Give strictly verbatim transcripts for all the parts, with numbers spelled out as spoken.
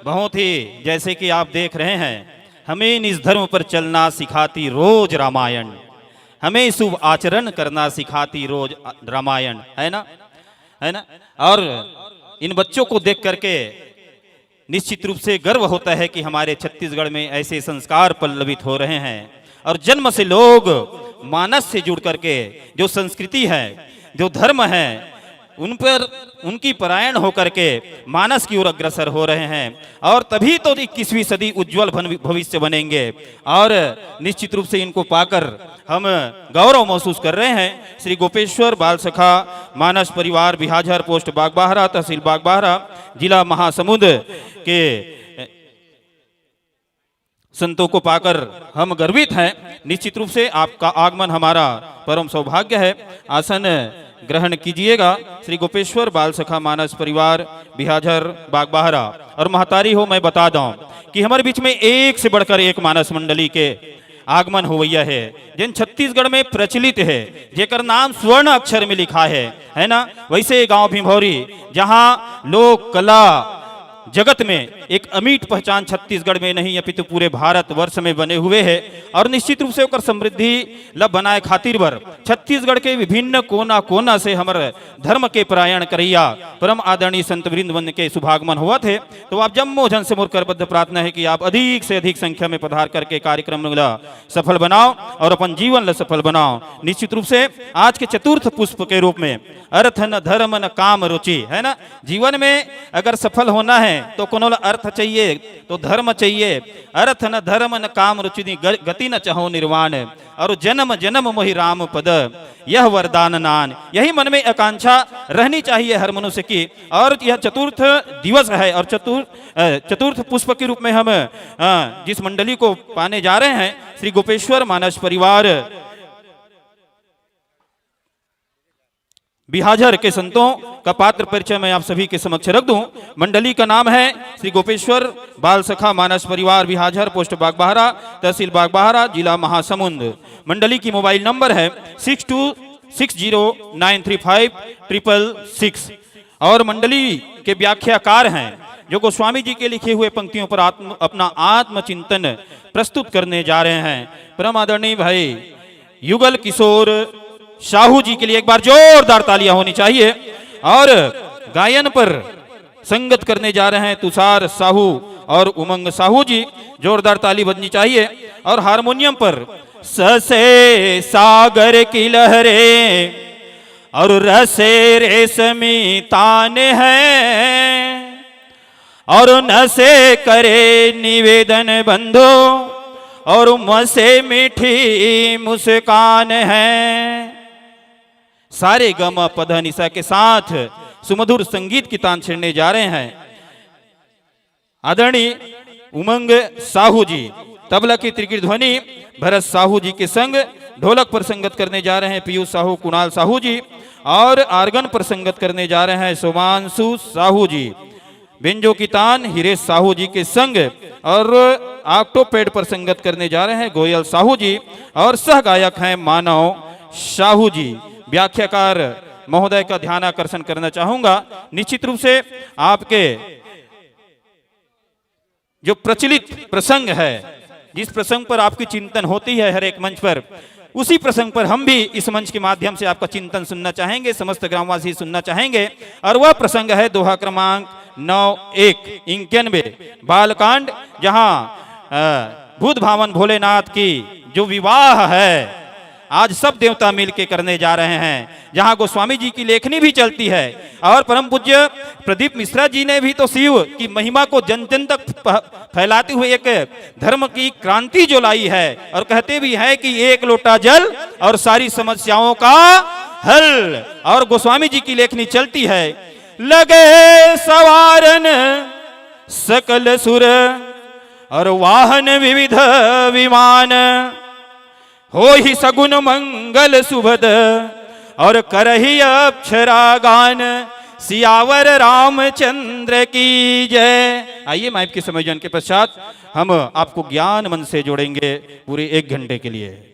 बहुत ही, जैसे कि आप देख रहे हैं, हमें निज धर्म पर चलना सिखाती रोज रामायण, हमें शुभ आचरण करना सिखाती रोज रामायण, है ना, है ना। और इन बच्चों को देख करके निश्चित रूप से गर्व होता है कि हमारे छत्तीसगढ़ में ऐसे संस्कार पल्लवित हो रहे हैं और जन्म से लोग मानस से जुड़ करके जो संस्कृति है, जो धर्म है, उन पर, उनकी परायण होकर के मानस की ओर अग्रसर हो रहे हैं और तभी तो इक्कीसवीं सदी उज्जवल भन-, भविष्य बनेंगे। और निश्चित रूप से इनको पाकर हम गौरव महसूस कर रहे हैं। श्री गोपेश्वर बाल सखा मानस परिवार, बिहाझर पोस्ट बागबाहरा, तहसील बागबाहरा, जिला महासमुंद के संतों को पाकर हम गर्वित हैं। निश्चित रूप से आपका आगमन हमारा परम सौभाग्य है। आसन ग्रहण कीजिएगा। श्री गोपेश्वर बाल सखा मानस परिवार, बिहाझर बागबाहरा। और महतारी हो, मैं बता दूं कि हमारे बीच में एक से बढ़कर एक मानस मंडली के आगमन होवैया है, जिन छत्तीसगढ़ में प्रचलित है, जेकर नाम स्वर्ण अक्षर में लिखा है, है ना। वैसे गांव भिंभौरी, जहां लोक कला जगत में एक अमिट पहचान छत्तीसगढ़ में नहीं, अपितु पूरे भारत वर्ष में बने हुए है। और निश्चित रूप से ओकर समृद्धि ल बनाए खातिर बर छत्तीसगढ़ के विभिन्न कोना कोना से हमर धर्म के परायण करैया परम आदरणीय संत वृंद मन के शुभागमन होवत हे। तो आप जम्मो झन से मोर करबद्ध प्रार्थना है कि आप अधिक से अधिक संख्या में पधार करके कार्यक्रम ला सफल बनाओ और अपन जीवन ला सफल बनाओ। निश्चित रूप से आज के चतुर्थ पुष्प के रूप में अर्थ न धर्म न काम रुचि, है ना। जीवन में अगर सफल होना है तो कोनो ला अर्थ चाहिए, तो धर्म चाहिए। अर्थ न धर्म न काम रुचि दी ग-, गति न चाहो निर्वाण, और जन्म जन्म मोहि राम पद यह वरदान नान। यही मन में आकांक्षा रहनी चाहिए हर मनुष्य की। और यह चतुर्थ दिवस है और चतुर्थ, अ, चतुर्थ पुष्प के रूप में हम, अ, जिस मंडली को पाने जा रहे हैं, श्री गोपेश्वर मानस परिवार बिहाझर के संतों का पात्र परिचय मैं आप सभी के समक्ष रख दूं। मंडली का नाम है श्री गोपेश्वर बाल सखा मानस परिवार बिहाझर, पोस्ट बागबाहरा, तहसील बागबाहरा, जिला महासमुंद। मंडली की मोबाइल नंबर है six two six zero nine three five triple six. और मंडली के व्याख्याकार हैं जो गोस्वामी जी के लिखे हुए पंक्तियों पर आत्म, अपना आत्मचिंतन प्रस्तुत करने जा रहे हैं। परम आदरणीय भाई युगल किशोर साहू जी के लिए एक बार जोरदार तालियां होनी चाहिए। और गायन पर संगत करने जा रहे हैं तुषार साहू और उमंग साहू जी, जोरदार ताली बजनी चाहिए। और हारमोनियम पर ससे सागर की लहरें और रसे रेशमी तान है, और नसे करे निवेदन बंधो, और मसे मीठी मुस्कान है। सारे गम पधनिसा के साथ सुमधुर संगीत की तान छेड़ने जा रहे हैं आदरणीय उमंग साहू जी। तबला की त्रिगुट ध्वनि भरत साहू जी के संग, ढोलक पर संगत करने जा रहे हैं पीयूष साहू, कुणाल साहू जी, और आर्गन पर संगत करने जा रहे हैं सोमांशु साहू जी। बेंजो की तान हिरेश साहू जी के संग और ऑक्टोपैड पर संगत करने जा रहे हैं गोयल साहू जी और सह गायक हैं मानव साहू जी। व्याख्याकार महोदय का ध्यान आकर्षण करना चाहूंगा। निश्चित रूप से आपके जो प्रचलित प्रसंग है, जिस प्रसंग पर आपकी चिंतन होती है हर एक मंच पर, उसी प्रसंग पर हम भी इस मंच के माध्यम से आपका चिंतन सुनना चाहेंगे, समस्त ग्रामवासी सुनना चाहेंगे। और वह प्रसंग है दोहा क्रमांक नौ एक, इक्यानवे, बालकांड, जहां, अ, भूत भावन भोलेनाथ की जो विवाह है, आज सब देवता मिल के करने जा रहे हैं, जहां गोस्वामी जी की लेखनी भी चलती है। और परम पूज्य प्रदीप मिश्रा जी ने भी तो शिव की महिमा को जन जन तक प-, फैलाते हुए एक धर्म की क्रांति जो लाई है, और कहते भी हैं कि एक लोटा जल और सारी समस्याओं का हल। और गोस्वामी जी की लेखनी चलती है, लगे सवारन सकल सुर और वाहन विविध विमान, होहि सगुन मंगल सुभद और करहि अक्षरा गान। सियावर रामचंद्र की जय। आइए, माइक के समय के पश्चात हम आपको ज्ञान मंच से जोड़ेंगे पूरे एक घंटे के लिए।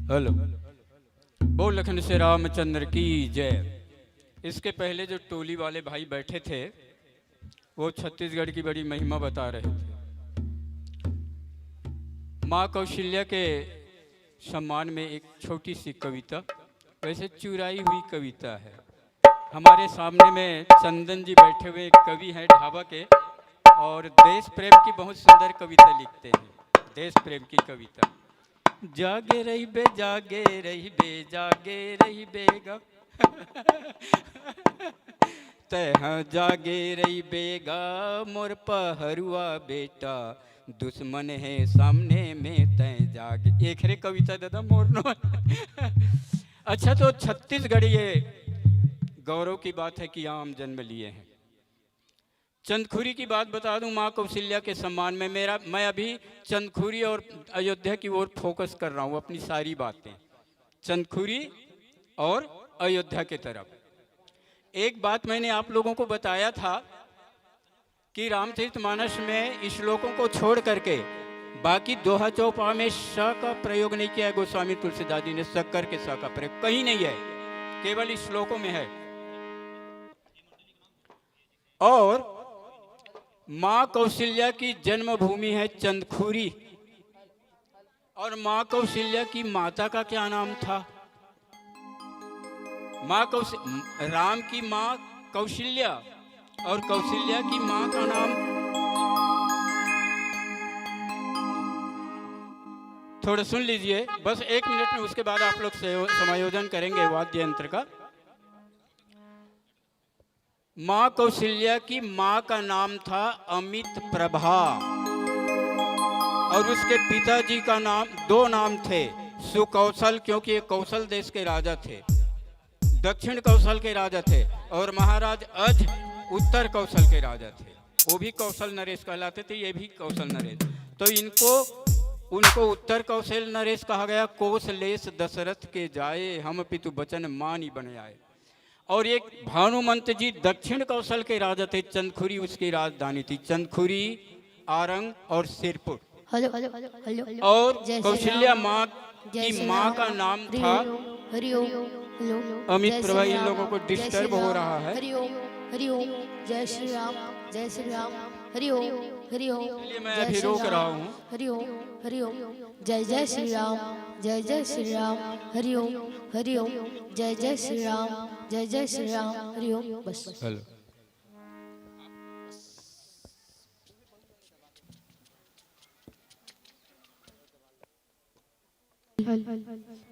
हेलो। बोल लखन से रामचंद्र की जय। इसके पहले जो टोली वाले भाई बैठे थे, वो छत्तीसगढ़ की बड़ी महिमा बता रहे थे। माँ कौशल्या के सम्मान में एक छोटी सी कविता, वैसे चुराई हुई कविता है। हमारे सामने में चंदन जी बैठे हुए, एक कवि हैं ढाबा के, और देश प्रेम की बहुत सुंदर कविता लिखते हैं, देश प्रेम की कविता। जागे रहिबे, जागे रहिबे, जागे रहिबे गा। तै ह जागे रहिबे गा, मोर पहरुआ बेटा, दुश्मन है सामने में तै जागे। एक रे कविता दादा मोर नो। अच्छा, तो छत्तीसगढ़, ये गौरव की बात है कि यहाँ हम जन्म लिए हैं। चंदखुरी की बात बता दूं, माँ कौशल्या के सम्मान में मेरा, मैं अभी चंदखुरी और अयोध्या की ओर फोकस कर रहा हूँ अपनी सारी बातें, चंदखुरी और अयोध्या की तरफ। एक बात मैंने आप लोगों को बताया था कि रामचरितमानस में श्लोकों को छोड़ करके बाकी दोहा चौपाई में श का प्रयोग नहीं किया है गोस्वामी तुलसीदास जी ने। शक्कर के श का प्रयोग कहीं नहीं है, केवल इस श्लोकों में है। और माँ कौशल्या की जन्मभूमि है चंदखुरी। और माँ कौशल्या की माता का क्या नाम था? माँ कौश-, राम की माँ कौशल्या और कौशल्या की माँ का नाम, थोड़ा सुन लीजिए, बस एक मिनट में, उसके बाद आप लोग से समायोजन करेंगे वाद्य यंत्र का। माँ कौशल्या की माँ का नाम था अमित प्रभा और उसके पिताजी का नाम, दो नाम थे, सुकौशल, क्योंकि ये कौशल देश के राजा थे, दक्षिण कौशल के राजा थे, और महाराज अज उत्तर कौशल के राजा थे। वो भी कौशल नरेश कहलाते थे, ये भी कौशल नरेश। तो इनको, उनको उत्तर कौशल नरेश कहा गया। कोसलेश दशरथ के जाए, हम पितु बचन मानि बन आए। और एक भानुमंत जी दक्षिण कौशल के राजा थे, चंदखुरी उसकी राजधानी थी, चंदखुरी, आरंग और सिरपुर। Hello, hello, hello. और जय श्री कौशल्या राम। माँ जय की श्री माँ राम। का नाम हरि था ओम, हरि ओम, हेलो। अमित जय प्रभा श्री इन राम। लोगों को जय श्री डिस्टर्ब हो राम। रहा है। हरि ओम, हरि ओम। जय श्री राम, जय श्री राम। हरि ओम, हरि ओम। इसलिए मैं जय अभी श्री रोक राम। रहा हूँ। हरि ओम, हरि ओम। जय जय श्री राम, जय जय श्री राम। हरि ओम, हरि ओम। जय जय श्री राम, जय जय श्री राम। हरि ओम। बस। हेलो। हल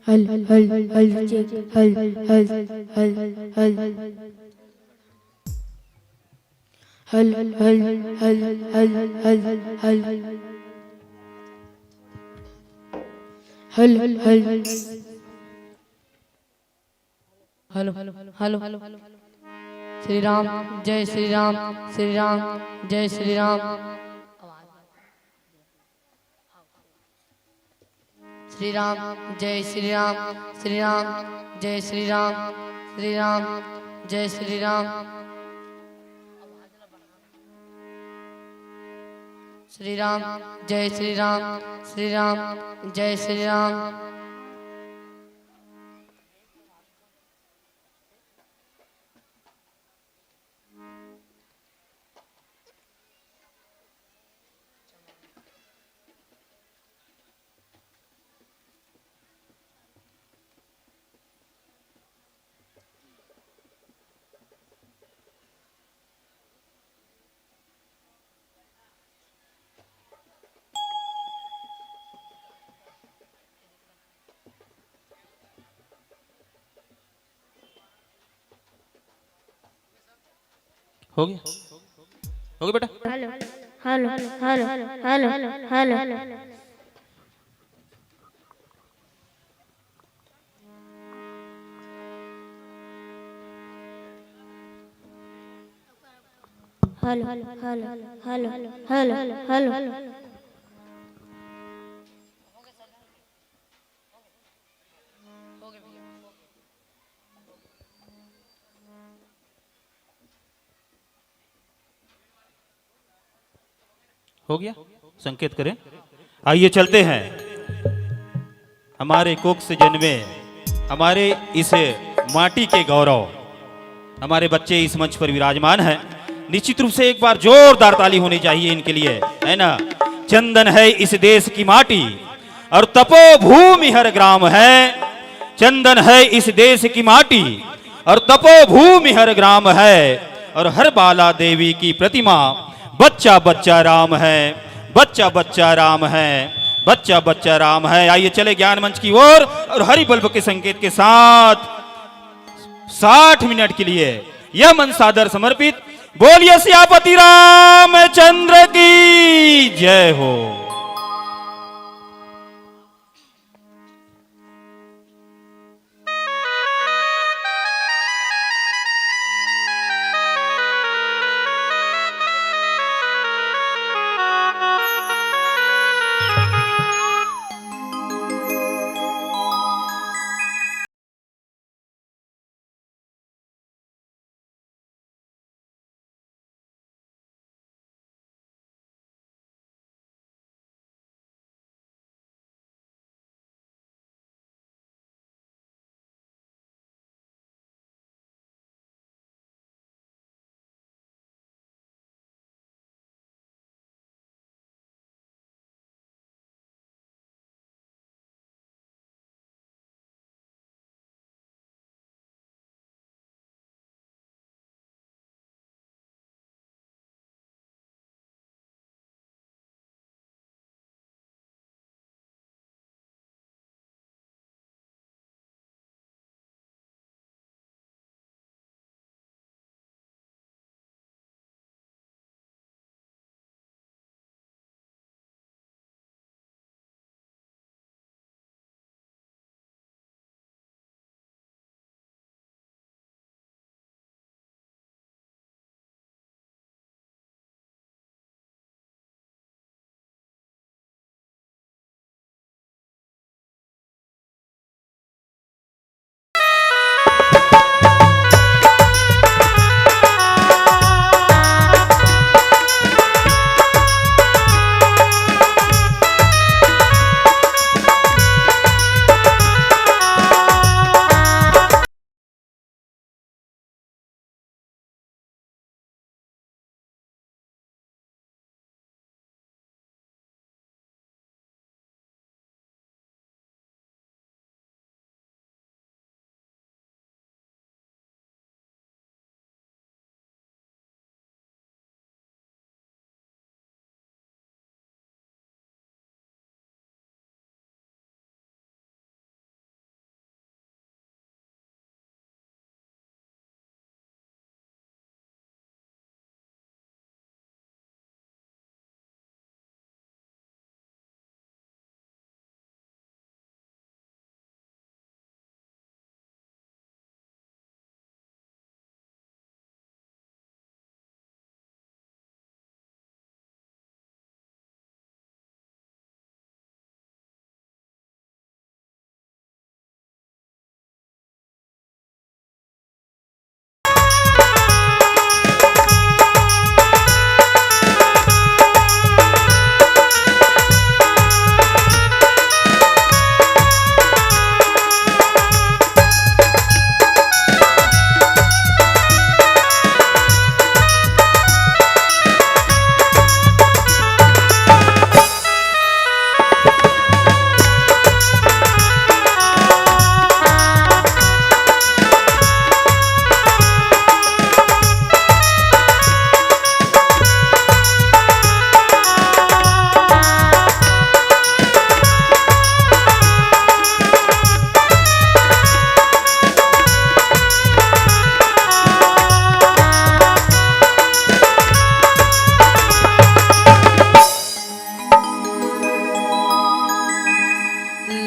हल हल हल चेक। हल हल हल हल हल हल हल हल हल हल हल हल हल। Hello, hello, hello. Shri Ram, जय श्री राम, श्री राम, जय श्री राम। श्री राम, जय श्री राम, श्री राम, जय श्री राम, श्री राम, जय श्री राम। श्री राम, जय श्री राम, श्री राम, जय श्री राम। हो गया, हो गया बेटा। Hello, hello, hello, hello, hello, hello. Hello, hello, hello, hello, hello. हो गया, संकेत करें। आइए चलते हैं। हमारे कोख से जन्मे, हमारे इस माटी के गौरव, हमारे बच्चे इस मंच पर विराजमान हैं। निश्चित रूप से एक बार जोरदार ताली होनी चाहिए इनके लिए, है ना? चंदन है इस देश की माटी और तपोभूमि हर ग्राम है। चंदन है इस देश की माटी और तपोभूमि हर ग्राम है, और हर बाला देवी की प्रतिमा बच्चा बच्चा राम है, बच्चा बच्चा राम है, बच्चा बच्चा राम है। आइए चले ज्ञान मंच की ओर और हरि बल्ब के संकेत के साथ साठ मिनट के लिए यह मंच सादर समर्पित। बोलिए सियापति रामचंद्र की जय हो।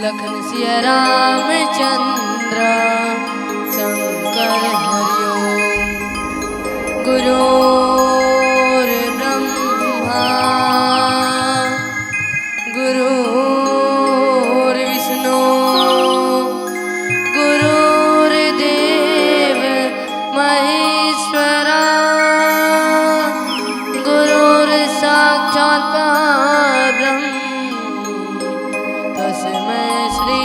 लखन सिया रामचंद्र शंकर हरिओम। गुरुर्ब्रह्मा गुरुर्विष्णु गुरुर्देव महेश्वरा। गुरुर्साक्षात् परब्रह्म तस्मै श्री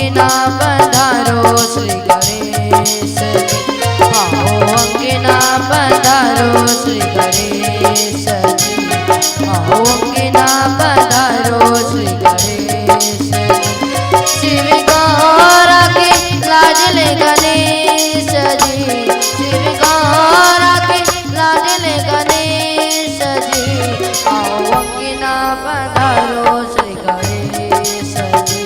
अंगना पधारो श्री गणेश जी, आओ अंगना पधारो श्री गणेश जी, आओ अंगना पधारो श्री गणेश जी। शिव गौरा के लाडले गणेश जी, शिव गौरा के लाडले गणेश जी, आओ अंगना पधारो श्री गणेश जी,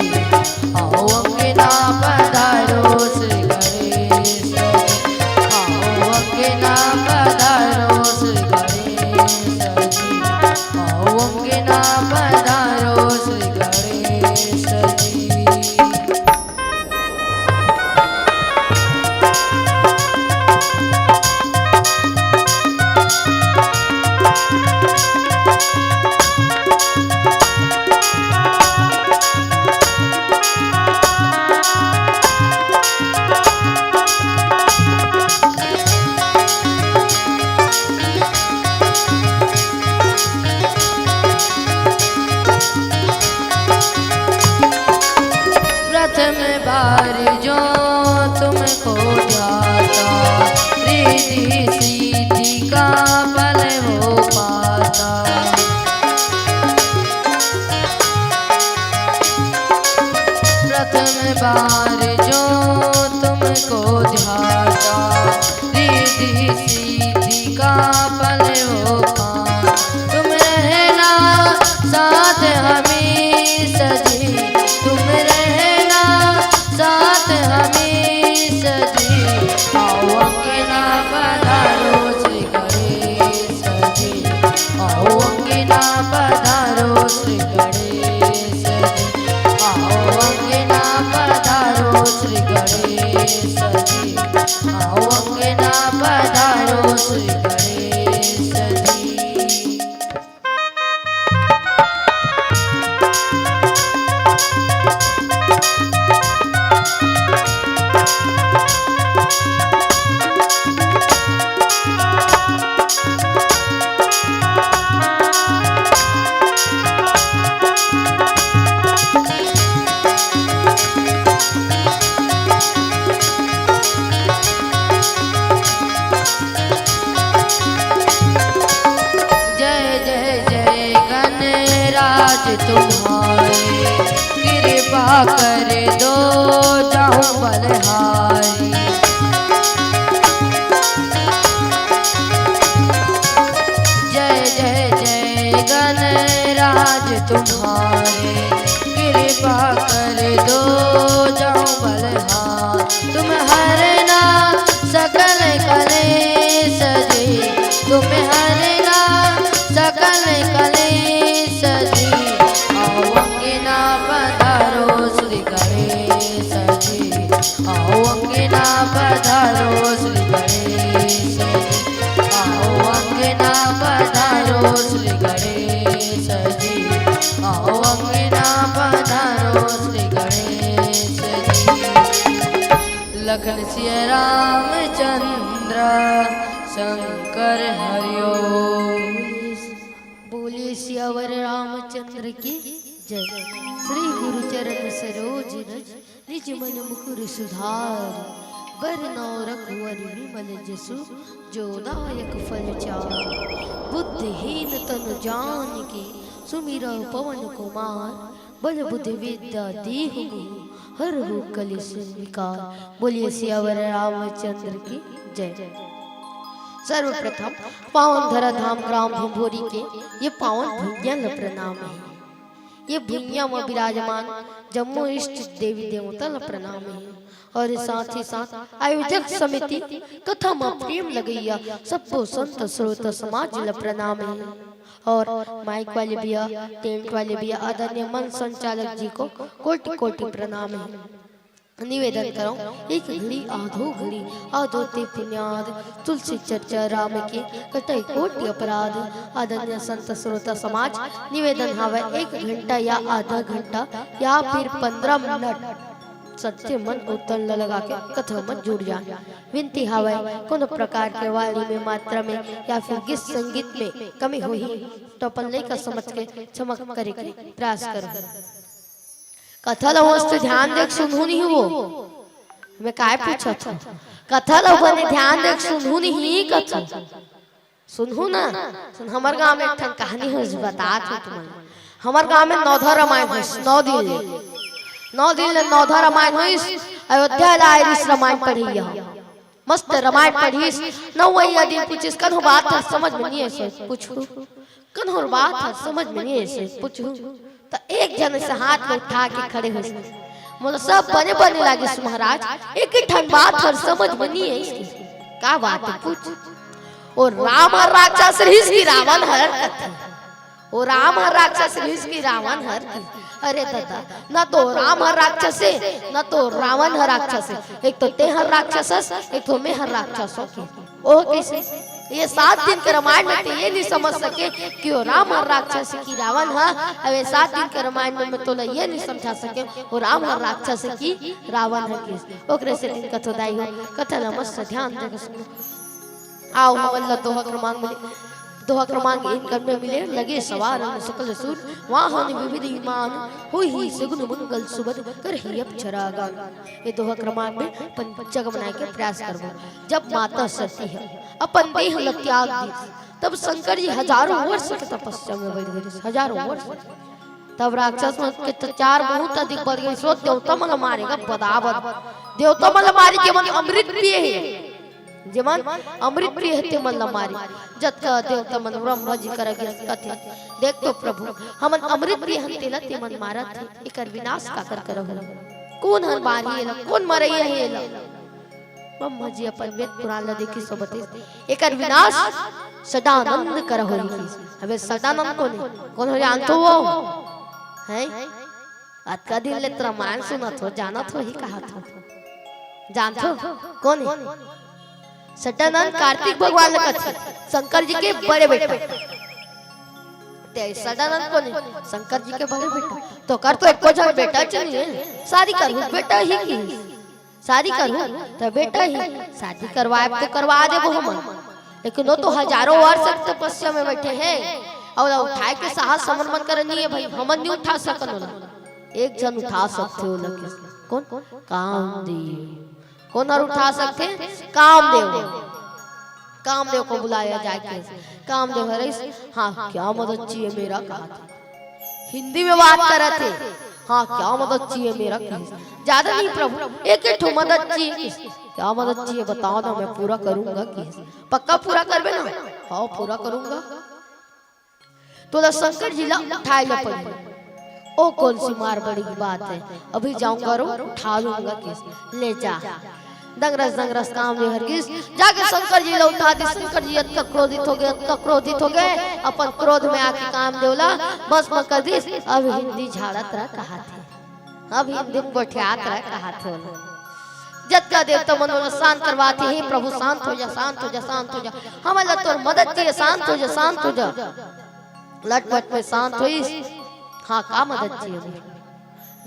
आओ अंगना पधारो श्री गणेश जी, आओ अंगना पधारो श्री गणेश जी, आओ अंगना पधारो श्री गणेश जी। प्रथम बार जो तुमको ध्याता, रिद्धि सिद्धि का फल हो पाता। प्रथम बार जो तुमको ध्याता, रिद्धि सिद्धि का फल हो पाता। तुम रहना साथ हमें सजी, तुम रहना साथ हमें सजी। आओ अंगना पधारो श्री गणेश जी, आओ अंगना पधारो श्री गणेश जी, आओ अंगना पधारो श्री गणेश जी, आओ अंगना पधारो श्री गणेश जी। जय जय जय गणराज तुम्हारे, कृपा कर दो जाऊं बलिहारी। जय जय जय गणराज तुम्हारे, कृपा कर दो जाऊं बलिहारी। तुम हरना सकल कलेश जी, तुम हरना सकल कलेश जी। आओ अंगना पधारो श्री गणेश जी, आओ अंगना पधारो श्री गणेश जी, आओ अंगना पधारो श्री गणेश जी, आओ अंगना पधारो श्री गणेश जी। लखन सिया रामचंद्र शंकर हरिओम। बोलिए सियावर रामचंद्र की जय। श्री गुरु चरण सरोज रज, निज मन मुकुर सुधार। बरनउँ रघुवर विमल जसु, जो दायक फल चारि। बुद्धिहीन तनु जानिके, सुमिरउ पवन कुमार। बल बुद्धि विद्या देहु मोहि, हरहु कलेस विकार। बोलिए सियावर रामचंद्र की जय। सर्वप्रथम पावन धरा धाम ग्राम भिंभोरी के ये पावन भुइयां ल प्रणाम हे। ये भुइयां म विराजमान जम्मो इष्ट देवी देवता ल प्रणाम हे। और साथ ही साथ आयोजक समिति कथा म प्रेम लगइया सब्बो संत श्रोता समाज ल प्रणाम हे। और माइक वाले भैया, टेंट वाले भैया, आदरणीय मंच संचालक जी को कोटि कोटि प्रणाम हे। निवेदन करौं, एक घड़ी आधो घड़ी, आधो ते पुण्याद, तुलसी चर्चा राम के, कटै कोटि अपराध। आदरणीय संत श्रोता समाज, निवेदन हावय, एक घंटा या आधा घंटा या फिर पंद्रह मिनट सच्चे मन अउ तन ल लगा के कथा म जुड़ जाए। विनती हावय, कोनो प्रकार के वाणी में, मात्रा में या फिर गीत संगीत में कमी होही, तो अपन लइका समझ के क्षमा करे के प्रयास करहु। कथा ल मस्त ध्यान देख सुनहू नहीं वो। मैं काय पूछत हूँ? कथा ल बने ध्यान देख सुनहू नहीं कथा। सुनहू ना, सुन, हमर गांव में एक ठन कहानी होइस, बतात हूँ तुमन। हमर गांव में नौधा रामायण होइस, नौ दिन ले, नौ दिन ले नौधा रामायण होइस। अयोध्या ला आइस रामायण पढ़इया, मस्त रामायण पढ़िस। नौवइया दिन पूछिस, "कन्हो बात हर समझ में नहीं आइस?" पूछू, "कन्हो बात हर समझ में नहीं आइस?" पूछू, त एक झन से हाथ में उठा के खड़े होइस, "मोला सब बने बने लागिस महाराज, एक ही ठन बात हर समझ में नहीं आइस।" "का बात है, पूछ।" "ओ राम हर राक्षस रहिस कि रावण हर?" कथे, "ओ राम हर राक्षस रहिस कि रावण हर?" की, अरे दादा, ना तो राम हर राक्षस है, ना तो रावण हर राक्षस है। एक तो ते हर राक्षस हस, एक तो मैं हर राक्षस हो के। ओ कैसे? ये सात दिन के रामायण में ते ये नहीं समझ सके कि वो राम हर राक्षस है कि रावण हर। अब ये सात दिन के रामायण में मैं तोला ये नहीं समझा सके वो राम हर राक्षस है कि रावण हर। किस ओकरे से दिन कथो दाई हो, कथा ला मस्त ध्यान दे के सुनो। आओ हमन ला दोहा क्रमांक मिले, दोहा क्रमांक इनकर में मिले। लगे सवार अंग सकल सूर, वाहन विविध विमान, होई ही सगुन मंगल सुबद, करही अक्षरा गान। ये दोहा क्रमांक में पंचग बनाए के प्रयास करबो। जब माता सती ह अपन देह ल त्याग दीस, तब शंकर जी हजारों वर्ष के तपस्या में बैठ गए, हजारों वर्ष। तब राक्षस मन के अत्याचार बहुत अधिक बढ़ गए। सो देवता मन मारे का बदाबद, देवता मन मारे, जेमन अमृत पिए हे, जेमन अमृत पिए हे, तेमन ला मारे। जतका देवता मन ब्रह्मा जी करा गिस, कथे, "देख तो प्रभु, हमन अमृत पिए हन, तेला तेमन मारत हे, एकर विनाश काकर करहु? कौन हन मारही एला? कौन मरइया हे एला?" ब्रह्मा जी अपन वेद पुराण ला देखिस, सो बतिस, "एकर विनाश सदानंद करा होही।" किस, अबे सदानंद कोन हे? कोन हो जानथो वो? हैं? अतका दिन ले त रामायण सुनत हो, जानत हो ही कहत हो। जानथो कोन हे? सदानंद कार्तिक भगवान ल कथे, शंकर जी के बड़े बेटा। ते सदानंद कोन हे? शंकर जी के बड़े बेटा। तो कर तो एको झन बेटा च नहीं हे, शादी करहू बेटा ही की। शादी करहू त बेटा ही, शादी करवाए तो करवा देबो हमन, लेकिन वो तो हजारों वर्ष से तपस्या में बैठे हे, अउ उठाए के साहस हमन मन करा नहीं हे भाई, हमन नहीं उठा सकन ओला। एक झन उठा सकथे ओला। किस, कोन? कामदेव। कोन हर उठा सकथे? कामदेव। कामदेव को बुलाया जाए के। कामदेव हर इस, "हाँ, क्या मदद चाहिए मेरा?" कहा था। हिंदी में बात करत हे। "हाँ, क्या मदद चाहिए मेरा?" किस। ज्यादा नहीं प्रभु, एक ही ठो मदद चाहिए। किस, "क्या मदद चाहिए बताओ ना, मैं पूरा करूंगा।" किस। "पक्का पूरा करबे ना?" "हाँ, पूरा करूंगा।" "तोला शंकर जी ला उठाए ला पड़ही।" "ओ कौन सी मार बड़ी की बात है, अभी जाऊंगा रो उठा लूंगा।" किस, "ले जा।" दंगरस दंगरस कामदेव हर गिस, जाके शंकर जी ला उठा दिस। शंकर जी अतका क्रोधित हो गए, अतका क्रोधित हो गए, अपन क्रोध में आके कामदेव ला भस्म कर दिस। अब हिंदी झाड़त रह कहा थे, अब हिंदी में गोठियात रह कहा थे ओला। जतका देवता मन ओला शांत करवाथे, "हे प्रभु शांत हो जा, शांत हो जा, शांत हो जा, हमन ला तोर मदद चाहिए, शांत हो जा, शांत हो जा।" लटपट में शांत होइस। "हाँ, का मदद चाहिए?"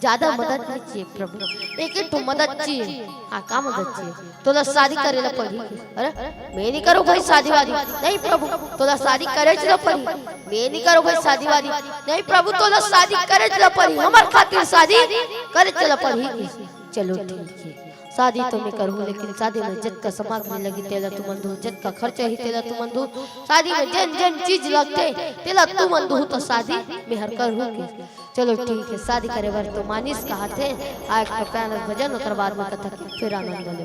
"ज्यादा मदद नहीं चाहिए प्रभु, एक ही ठो मदद चाहिए।" "हाँ, का मदद चाहिए?" "तोला शादी करे ला पड़ही।" "अरे, मैं नहीं करूँ भाई शादी वादी।" "नहीं प्रभु, तोला शादी करे ला पड़ही।" "मैं नहीं करूँ भाई शादी वादी।" "नहीं प्रभु, तोला शादी करे ला पड़ही, हमर खातिर शादी करे ला पड़ही।" "चलो ठीक है।" शादी तो मैं करहूँ, लेकिन शादी में जतका सामग्री लगही, तेला तुमन दो, जतका खर्चा ही, तेला तुमन दो, शादी में जेन जेन चीज लगथे, तेला तुमन दो, तो शादी मेहर करहूँ के। चलो ठीक है, शादी करे बर तो मानिस कहा थे, आज का प्यारा भजन, ओकर बाद में कथा के फिर आनंद ले।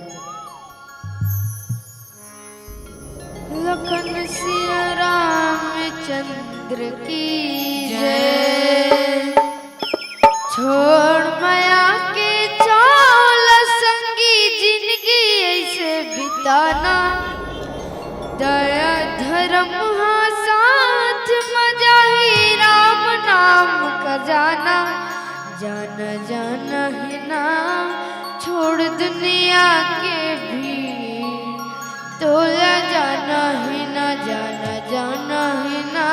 लखन सिया रामचंद्र की जय। छोड़ मया के चौल संगी, जिंदगी ऐसे बिताना। दया धर्म हा साथ, मजा ही राम नाम का जाना। जाना जाना ही ना, छोड़ दुनिया के भीड़। तोला जाना ही ना, जाना जाना ही ना,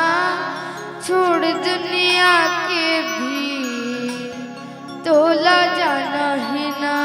छोड़ दुनिया के भीड़। तोला जाना ही ना।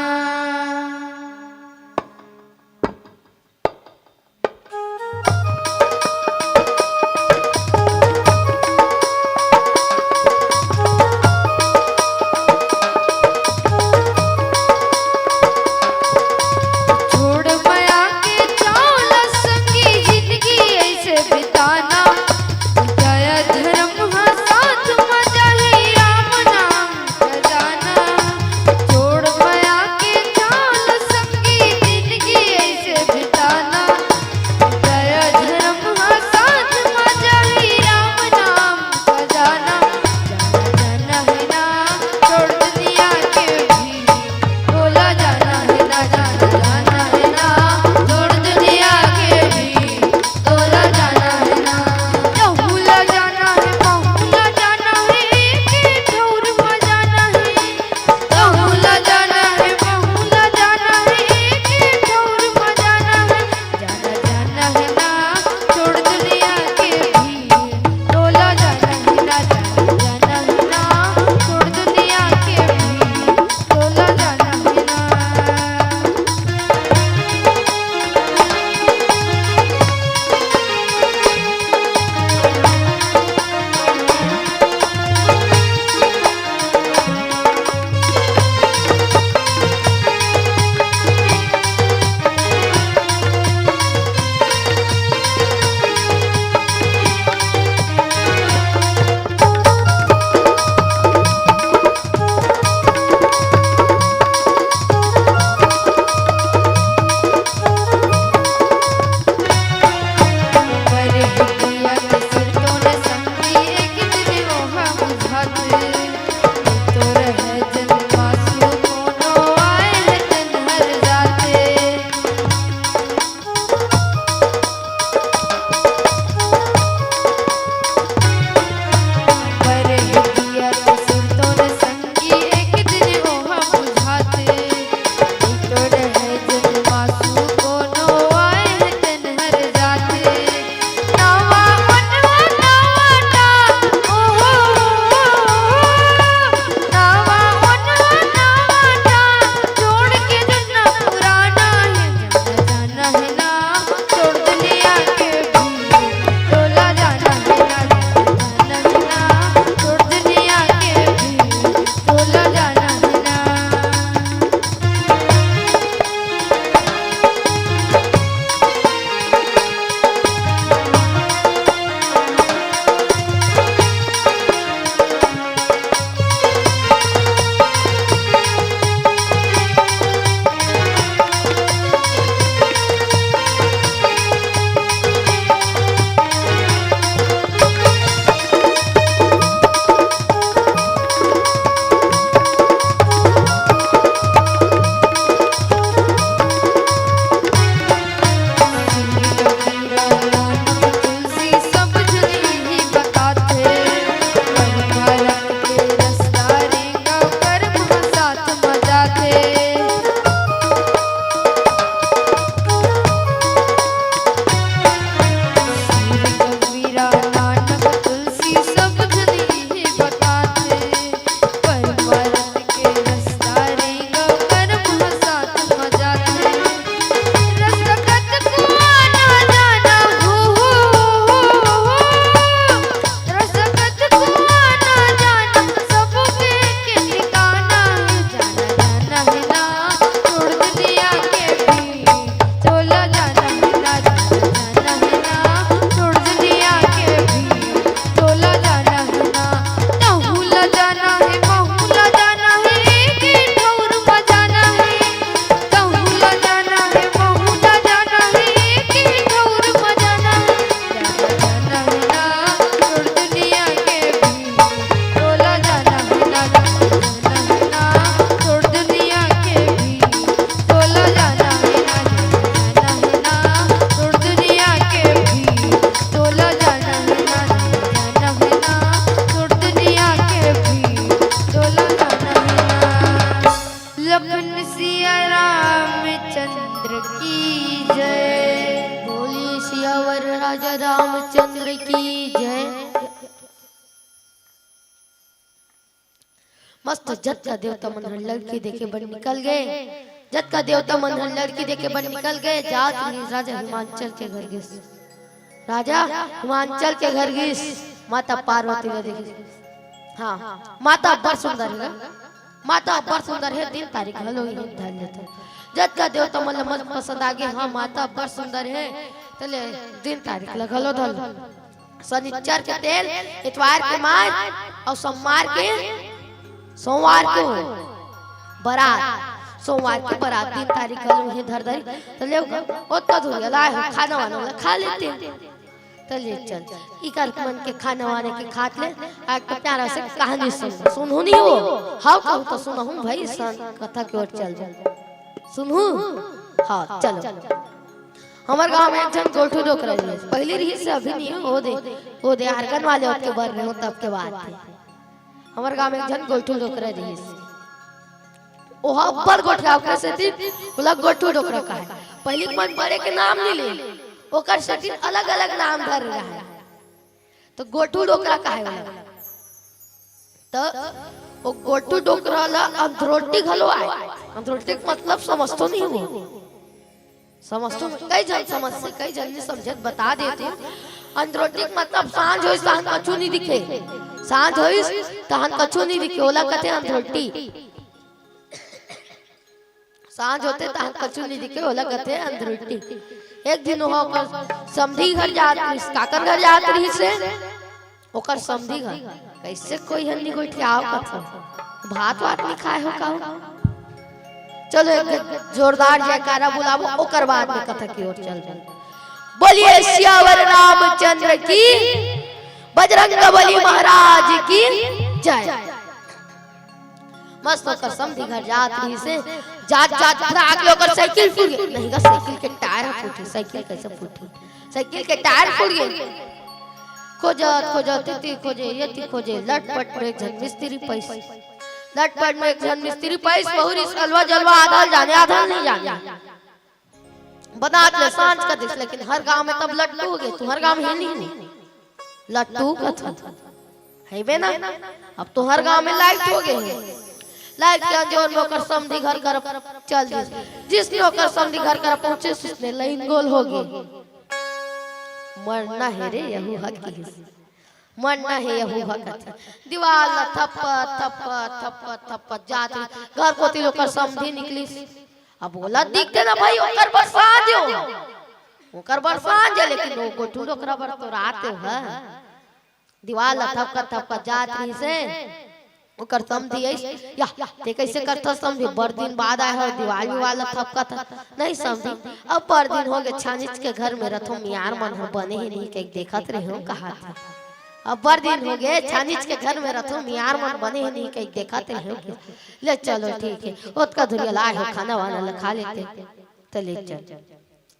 राजा रामचंद्र की जय। मस्त, जतका देवता मन ह लड़की देखे बर निकल गे, जतका देवता मन ह लड़की देखे बर निकल गे, जात रहिस राजा हिमांचल के घर गिस। राजा हिमांचल के घर गिस, माता पार्वती ला देखिस। हाँ, माता अब्बड़ सुंदर हे, माता अब्बड़ सुंदर हे, दिन तारीख घलो इही धर लेथन। जतका देवता मन ला मस्त पसंद आगे, हाँ, माता अब्बड़ सुंदर हे, त ले दिन तारीख ला घलो धर ले। शनिचर के तेल, इतवार के मार, अउ सोमवार के, सोमवार के बरात, सोमवार के बरात, दिन तारीख घलो इही धर दरी, त ले ओतका धुरिया लाए हो, खाना वाना ला खा लेते। त ले चल, इकर मन के खाना वाना के खात ले, आज तो प्यारा से कहानी सुन, सुनहू नहीं हो, हाँ कहूँ तो सुनहू भाई, सन कथा के ओर चल जा, सुनहू, हाँ चलो। हमर गांव में एक झन गोलठू डोकरा रहिस। पहिली रहिस, अभी नहीं हो, ओ दे, ओ दे आर्गन वाले ओतके बर रहे हो, तब के बात हे। हमर गांव में एक झन गोलठू डोकरा रहिस। ओहा अब्बड़ गोठिया, ओकरे सेती ओला गोलठू डोकरा कहे। पहिली के मन बड़े के नाम नहीं ले, ओकर सेती अलग-अलग नाम धर रहे। त गोलठू डोकरा कहे ओला। त ओ गोलठू डोकरा ला अंधरोटी घलो आय। अंधरोटी के मतलब समझतो नहीं हो? समझतो, कई झन समझथे, कई झन नहीं समझे त बता देथों। अंधरोटी के मतलब सांझ होइस तहन कछु नहीं दिखे, सांझ होइस तहन कछु नहीं दिखे, ओला कथे अंधरोटी। सांझ होथे तहन कछु नहीं दिखे, ओला कथे अंधरोटी। एक दिन ओहा ओकर समधी घर जात रहिस, काकर घर जात रहिस हे? ओकर समधी घर। कइसे कोई हन्नी गोठियाव कथो? भात वात नहीं खाए हो का हो? चलो एक जोरदार जयकारा बुलावो, ओकर बाद में कथा के ओर चल जाओ। बोलिए सियावर रामचंद्र की, बजरंग बली महाराज की जय। मस्त ओकर समधी घर जात रहिस हे, जात जात फटाक ले ओकर साइकिल फूट गे। नहीं गा, साइकिल के टायर ह फूटे, साइकिल कइसे फूटे? साइकिल के टायर फूट गे। खोजत खोजत एती खोजे, एती खोजे, लटपट में एक झन मिस्त्री पइस। लटपट में एक झन मिस्त्री पइस, बहुरी सलवा जलवा, आधा ल जाने, आधा ल नहीं जाने। बनात ले सांझ कर दिस, लेकिन हर गांव में तब लट्टू हो गे, तुंहर गांव में हे नहीं? लट्टू कथन। हइबे ना? अब तुंहर गांव में लाइट हो गे हे। लाइट के अंजोर में ओकर समधी घर कर चल दिस। जिसने ओकर समधी घर कर पहुंचिस, उसने लाइन गोल हो गे। मरना हे रे यहू ह किहिस। मरना हे यहू ह कथे। दीवाल ला थप्पत, थप्पत, थप्पत, थप्पत जात रहिस। घर कोती ले ओकर समधी निकलिस। अब ओला दिखथे ना भाई, ओकर बर सांझ हे। ओकर बर सांझ हे, लेकिन ओ गोठू डोकरा बर तो रात हे। दीवाल ला थपकत थपकत जात रहिस हे। ओकर समधी आइस, "या, ते कइसे करथस समधी? बड़ दिन बाद आए हो, दीवाल वीवाल ला थपकत हस।" "नहीं समधी, अब बड़ दिन हो गे, छानिच के घर में रथों, मियार मन ह बने ही नहीं कहिके देखत रहे हो," कहाथे। "अब बड़ दिन हो गे, छानिच के घर में रथों, मियार मन बने ही नहीं कहिके देखत रहे हो।" "ले चलो ठीक हे, ओतका धुरिया लाए हो, खाना वाना ला खा लेते, त ले चल।"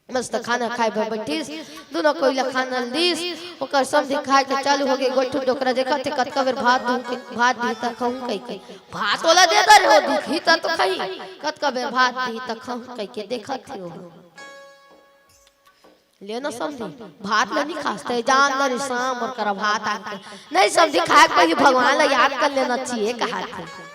मस्त खाना खाए बर बैठिस, दूनों कोई ला खाना ल दिस। ओकर समधी खाए के चालू हो गे। गोठू डोकरा देखत हे, कतका बेर भात दूं के, भात दिही त खाहूं कहिके। भात ओला दे दे रे, ओ दिखही त तो खाही। कतका बेर भात दिही त खाहूं कहिके देखत हे ओ। ले ना समधी, भात ल नी खास ते, जान दे रे साम मोर करा भात आके। नहीं समधी, खाए के पहिली भगवान ला याद कर लेना चाहिए, कहाथे।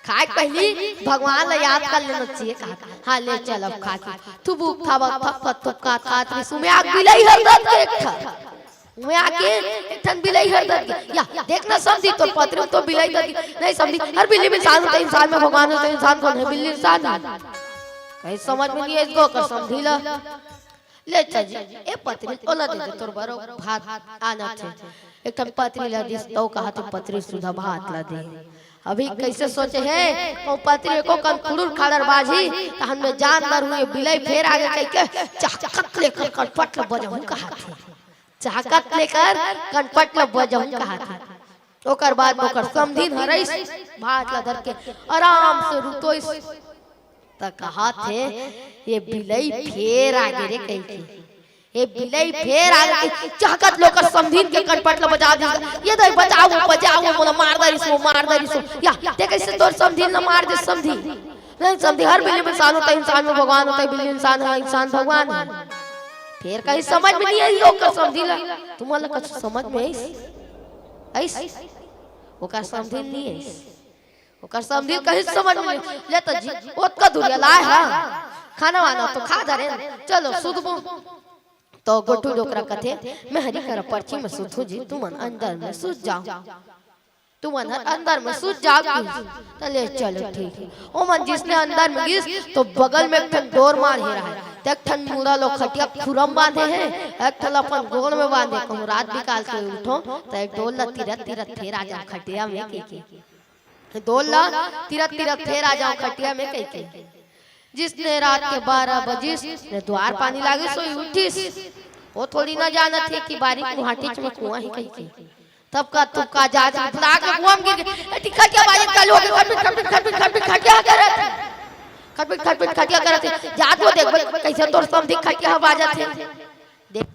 खाए के पहिली भगवान ला याद कर लेना चाहिए, कहाथे। हाँ, ले चल अब खा के। थुबुक थाबक थपकत थुपकात खात रहिस, उमे आके बिलई हर दत के एक ठन। उमे आके एक ठन बिलई हर दत के। या, देख ना समधी, तोर पतरी में तो बिलई दत के। नहीं समधी, हर बिल्ली में इंसान होता है, इंसान में भगवान होता है, इंसान कौन है? बिल्ली इंसान है। कहीं समझ में नहीं है इसको, कर समधी ला। ले चल जी, ए पतरी, ओला दे दे, तोर बर भात आना थे। एक ठन पतरी ला दिस, तौ कहाथे पतरी सुधा भात ला दे। अभी कइसे सोचे हे, ओ पतरी एको कन खुड़ुर खाड़र बाजही, तहन में जान डरहूं, ये बिलई फेर आगे कहिके, चाकत लेकर कनपट ल बजहूं कहाथे। चाकत लेकर कनपट ल बजहूं कहाथे। ओकर बाद ओकर समधिन हरइस, भात ल धर के आराम से रुतोइस। त कहाथे, "ये बिलई फेर आगे रे," कहिके। "ये बिलई फेर आगे," चाकत ले ओकर समधिन के कनपट ल बजा दिस। "ये दई बचाओ, बचाओ, मोला मार दरिस वो, मार दरिस वो।" या, ते कइसे तोर समधिन ल मार दे समधी? नहीं समधी, हर बिल्ली में इंसान होता है, इंसान में भगवान होता है, बिल्ली इंसान है, इंसान भगवान है। फेर कहीं समझ में नहीं आई ओकर समधी ला। तुमन ला कुछ समझ में आइस? आइस? ओकर समधी नहीं आइस। ओकर समधी कहीं समझ में नहीं। ले तो जी, ओतका दूरिया लाए हा। खाना वाना तो खा धरे। चलो, सुतबो। तो गोठू डोकरा कथे, "मैं हरी करा परछी में सुतहूँ जी, तुमन अंदर में सुत जाओ।" तुमन हर अंदर में सुत जाओ कि? त ले चलो ठीक हे। ओमन जिसने अंदर में गिस तो बगल में एक ठन डोर मार हे रहय। त एक ठन मुड़ा लो खटिया खुरम बांधे हे, एक ठन अपन गोड़ में बांधे, कहूँ रात बिकाल के उठो त एक डोर ला तिरत तिरत फेर आ जाओ खटिया में कहिके। डोर ला तिरत तिरत फेर आ जाओ खटिया में कहिके। जिसने रात के बारह बजिस, ने द्वार पानी लागिस, सोई उठिस। वो थोड़ी ना जानत हे कि बारी कुहाटीच में कुआं हे कहिके। तब का तुम का जात हे, फुला के कुआं में गिर गे। ए, टिक्का क्या बाजत चालू हो गे? खटपिट, खटपिट, खटपिट, खटपिट, खटिया करत हे। खटपिट, खटपिट, खटिया करत हे। जात वो देखबे, कइसे तोर समधी खटिया बाजत हे। देख।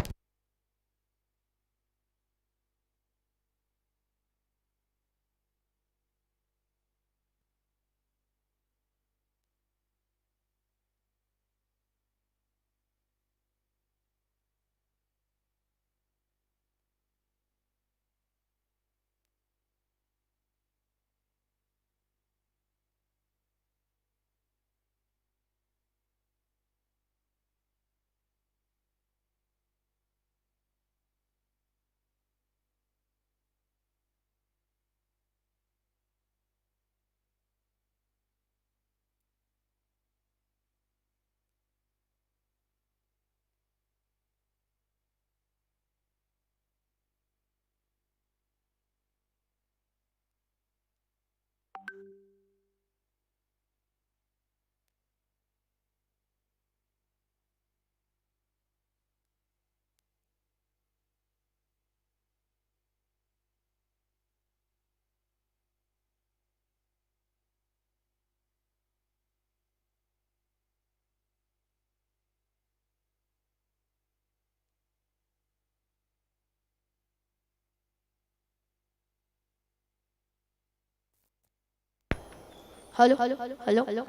Hello, hello.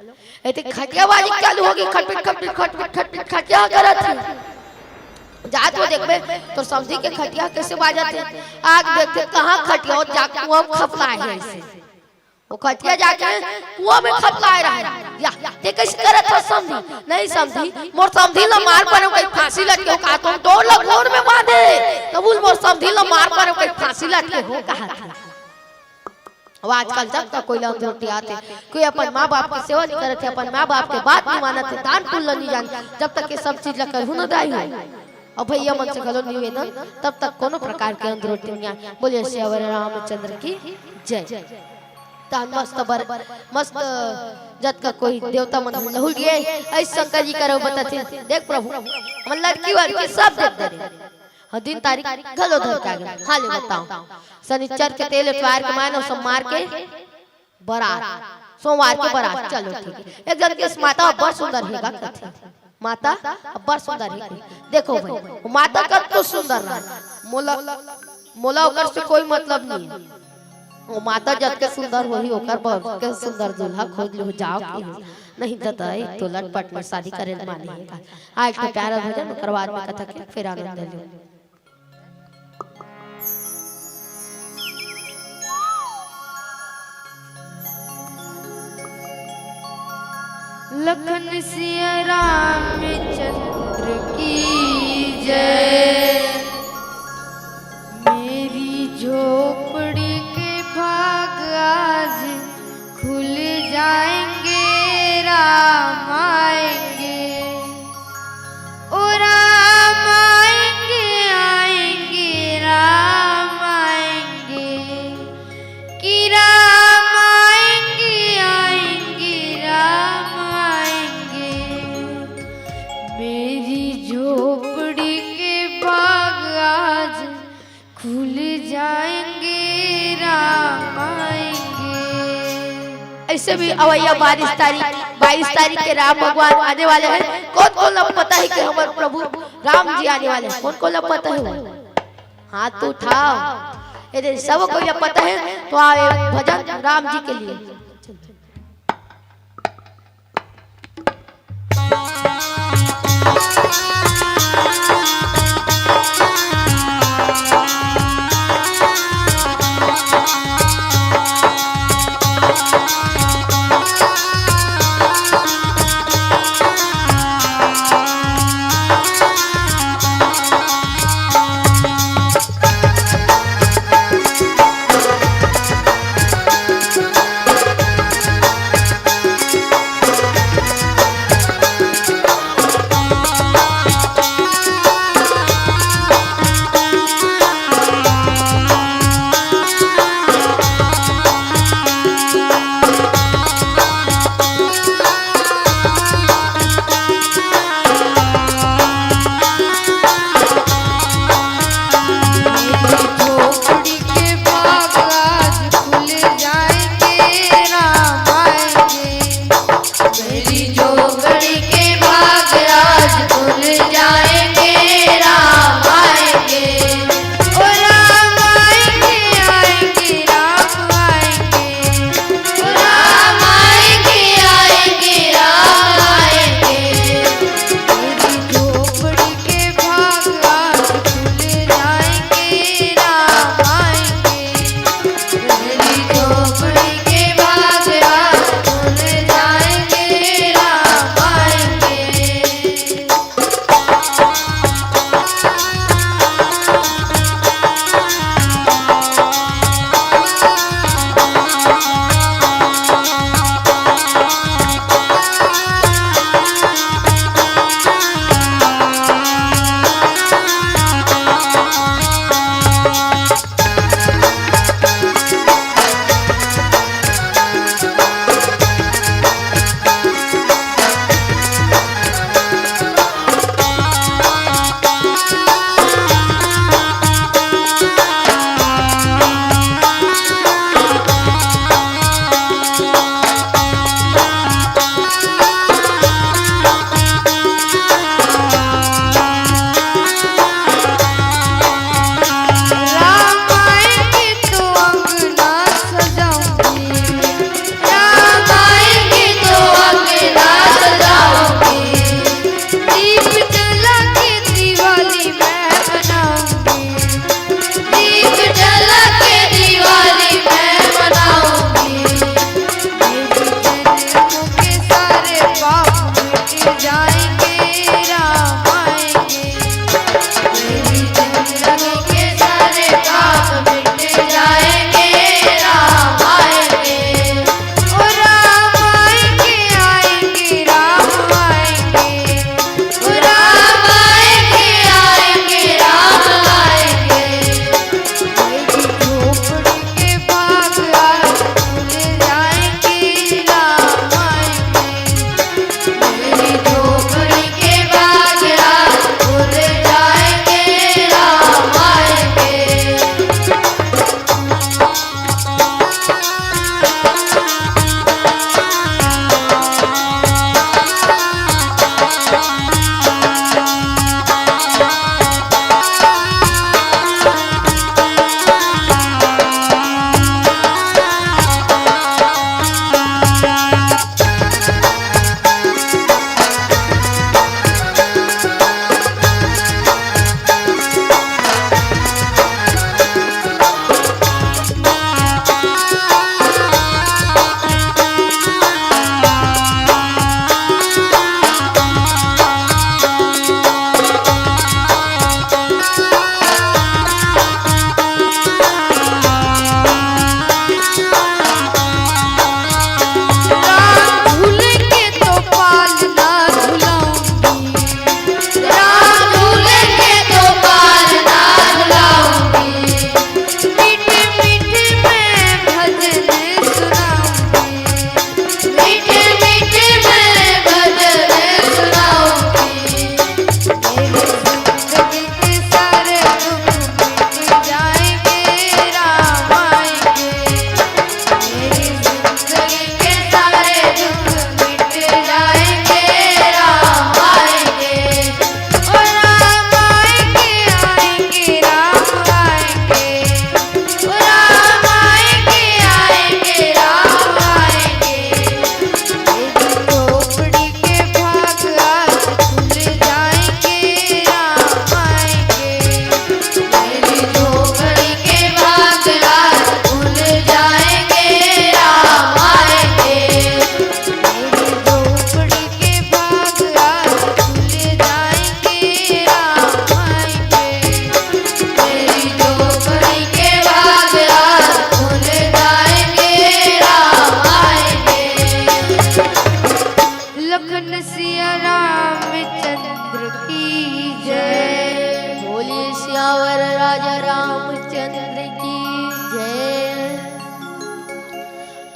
एती खटिया बाजी चालू होगे, खटपिट, खटपिट, खटपिट, खटपिट, खटिया करत हे। जात वो देखबे, तोर समधी के खटिया कइसे बाजत हे। आके देखथे, कहाँ खटिया, वो जाके कुआं में खपलाए हे अइसे। वो खटिया जाके कुआं में खपलाए रहय। या, ते कइसे करत हस समधी? नहीं समधी, मोर समधी ला मार परेंव कहिके फांसी लटके हों कहाथों, डोर ला गोड़ में बांधे। तब बोल मोर समधी ला मार परेंव कहिके फांसी लटके हों कहाथे। अब आजकल जतका कोई ला अंधरोटी आथे, कोई अपन माँ बाप के सेवा नहीं करत हे, अपन माँ बाप के बात नहीं मानत हे, दान पुण्य ला नहीं जाने, जब तक ये सब चीज ला करहू न दाई हो, अउ भैया मन से घलो निवेदन, तब तक कोनो प्रकार के अंधरोटी नहीं आए। बोलिए सियावर रामचंद्र की जय। तहन मस्त बर, मस्त जतका कोई देवता मन लहुल गए, अइसे शंकर जी करो बताथे, देख प्रभु, हमन लड़की वड़की सब देख दे रहे। हाँ, दिन तारीख घलो धर के आगे। हाँ, ले बताओ। शनिचर के तेल एतवार के मानो, सोमवार के बरात, सोमवार के बरात, चलो ठीक हे। एक जन के माता अब्बड़ सुंदर हे गा कथे। माता अब्बड़ सुंदर हे। देखो भाई, वो माता कतको सुंदर रहे। मोला, मोला ओकर से कोई मतलब नहीं हे। वो माता जतके सुंदर होही, ओकर बर के सुंदर दूल्हा खोज लो जाओ के। नहीं त दाई, तो लटपट में शादी करे ल माने हे का। आज तो प्यारा भजन, ओकर बाद में कथा के फिर आनंद लो। लखन सिया रामचंद्र की जय। मेरी झोपड़ी के भाग आज खुल जाएंगे, राम आएंगे। ओ राम आएंगे, आएंगे, राम आएंगे, कि राम आएंगे, आएंगे, राम आएंगे। मेरी झोपड़ी के बाग आज खुल जाएंगे, राम आएंगे। अइसे भी अवइया बाईस तारीख, बाईस तारीख के राम भगवान आने वाले हैं। कौन कौन ला पता हे कि हमर प्रभु राम जी आने वाले हैं? कौन कौन ला पता हे? हाथ तो उठाओ। ये दे, सब कोई ला पता हे, तो आओ एक भजन राम जी के लिए।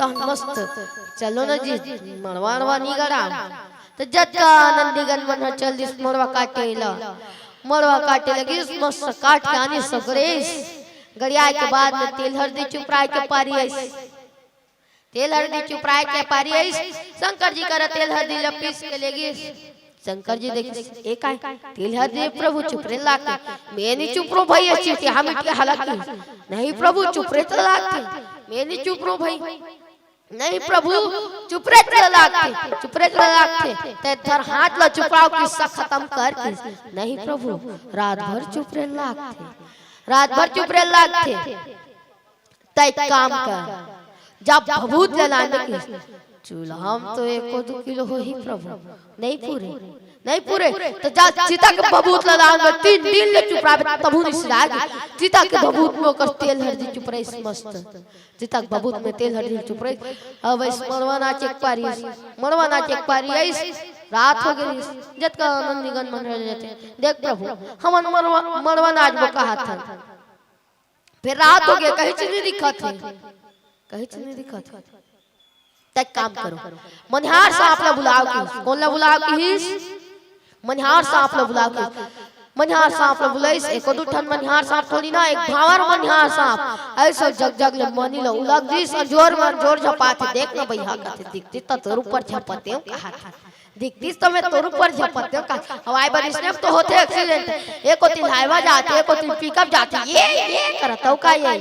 तहन मस्त, चलो ना जी, मड़वा अड़वा नी गड़ा। त जतका नंदीगण मन ह चल दिस मड़वा काटे ला, मड़वा काटे लगिस, मस्त काट के आनिस गड़ियाइस। गड़ियाए के बाद में तेल हरदी चुपराए के पारी आइस। तेल हरदी चुपराए के पारी आइस। शंकर जी करा तेल हरदी ला पीस के लेगिस। शंकर जी देखिस, ए काय, तेल हरदी प्रभु चुपरे लागथे। मैं नी चुपरो भई, ए चिटिहा मिटिहा लगथे। नहीं प्रभु, चुपरे त लागथे। मैं नी चुपरो भई। नहीं प्रभु, चुपरे त लागथे, चुपरे त लागथे। ते धर हाथ ला चुपराव किस्सा खतम कर किस। नहीं प्रभु, रात भर चुपरे लागथे, रात भर चुपरे लागथे। तै काम कर, जब भभूत ले लाने किस। चूल्हा म तो एको दू किलो होही प्रभु, नहीं पूरे, नहीं पूरे। त जा चिता के भभूत ले लान में तीन दिन ले चुपराबे, तभू नी सिरागे। चिता के भभूत में ओकर तेल हरदी चुपराइस मस्त। चिता के भभूत में तेल हरदी चुपराइस। अब आइस मड़वा नाचे के पारी, मड़वा नाचे के पारी आइस। रात हो गे रिहिस। जतका नंदीगण मन रह जाथे, देख प्रभु, हमन मड़वा, मड़वा नाचबो कहत हन। फेर रात हो गे, कहीं चीज नहीं दिखत हे, कहीं चीज नहीं दिखत हे। तै काम करो, मनिहार सांप ला बुलाव किहिस। कोन ला बुलाव किहिस? मनिहार सांप ला बुलाव किहिस। मनिहार सांप ला बुलाइस। एको दू ठन मनिहार सांप थोड़ी ना, एक भांवर मनिहार सांप। अइसे जग जग ले मनी ला उलग दिस, अंजोर में अंजोर झपाथे। देख ना भैया, कथे दिखतिस त तोर ऊपर झपतेंव कहत हे। दिखतिस त मैं तोर ऊपर झपतेंव का। हवाई बारिश में तो होथे accident। एक कोती हाईवा जाथे, एक कोती पिकअप जाथे। ये, ये करत हव का ये?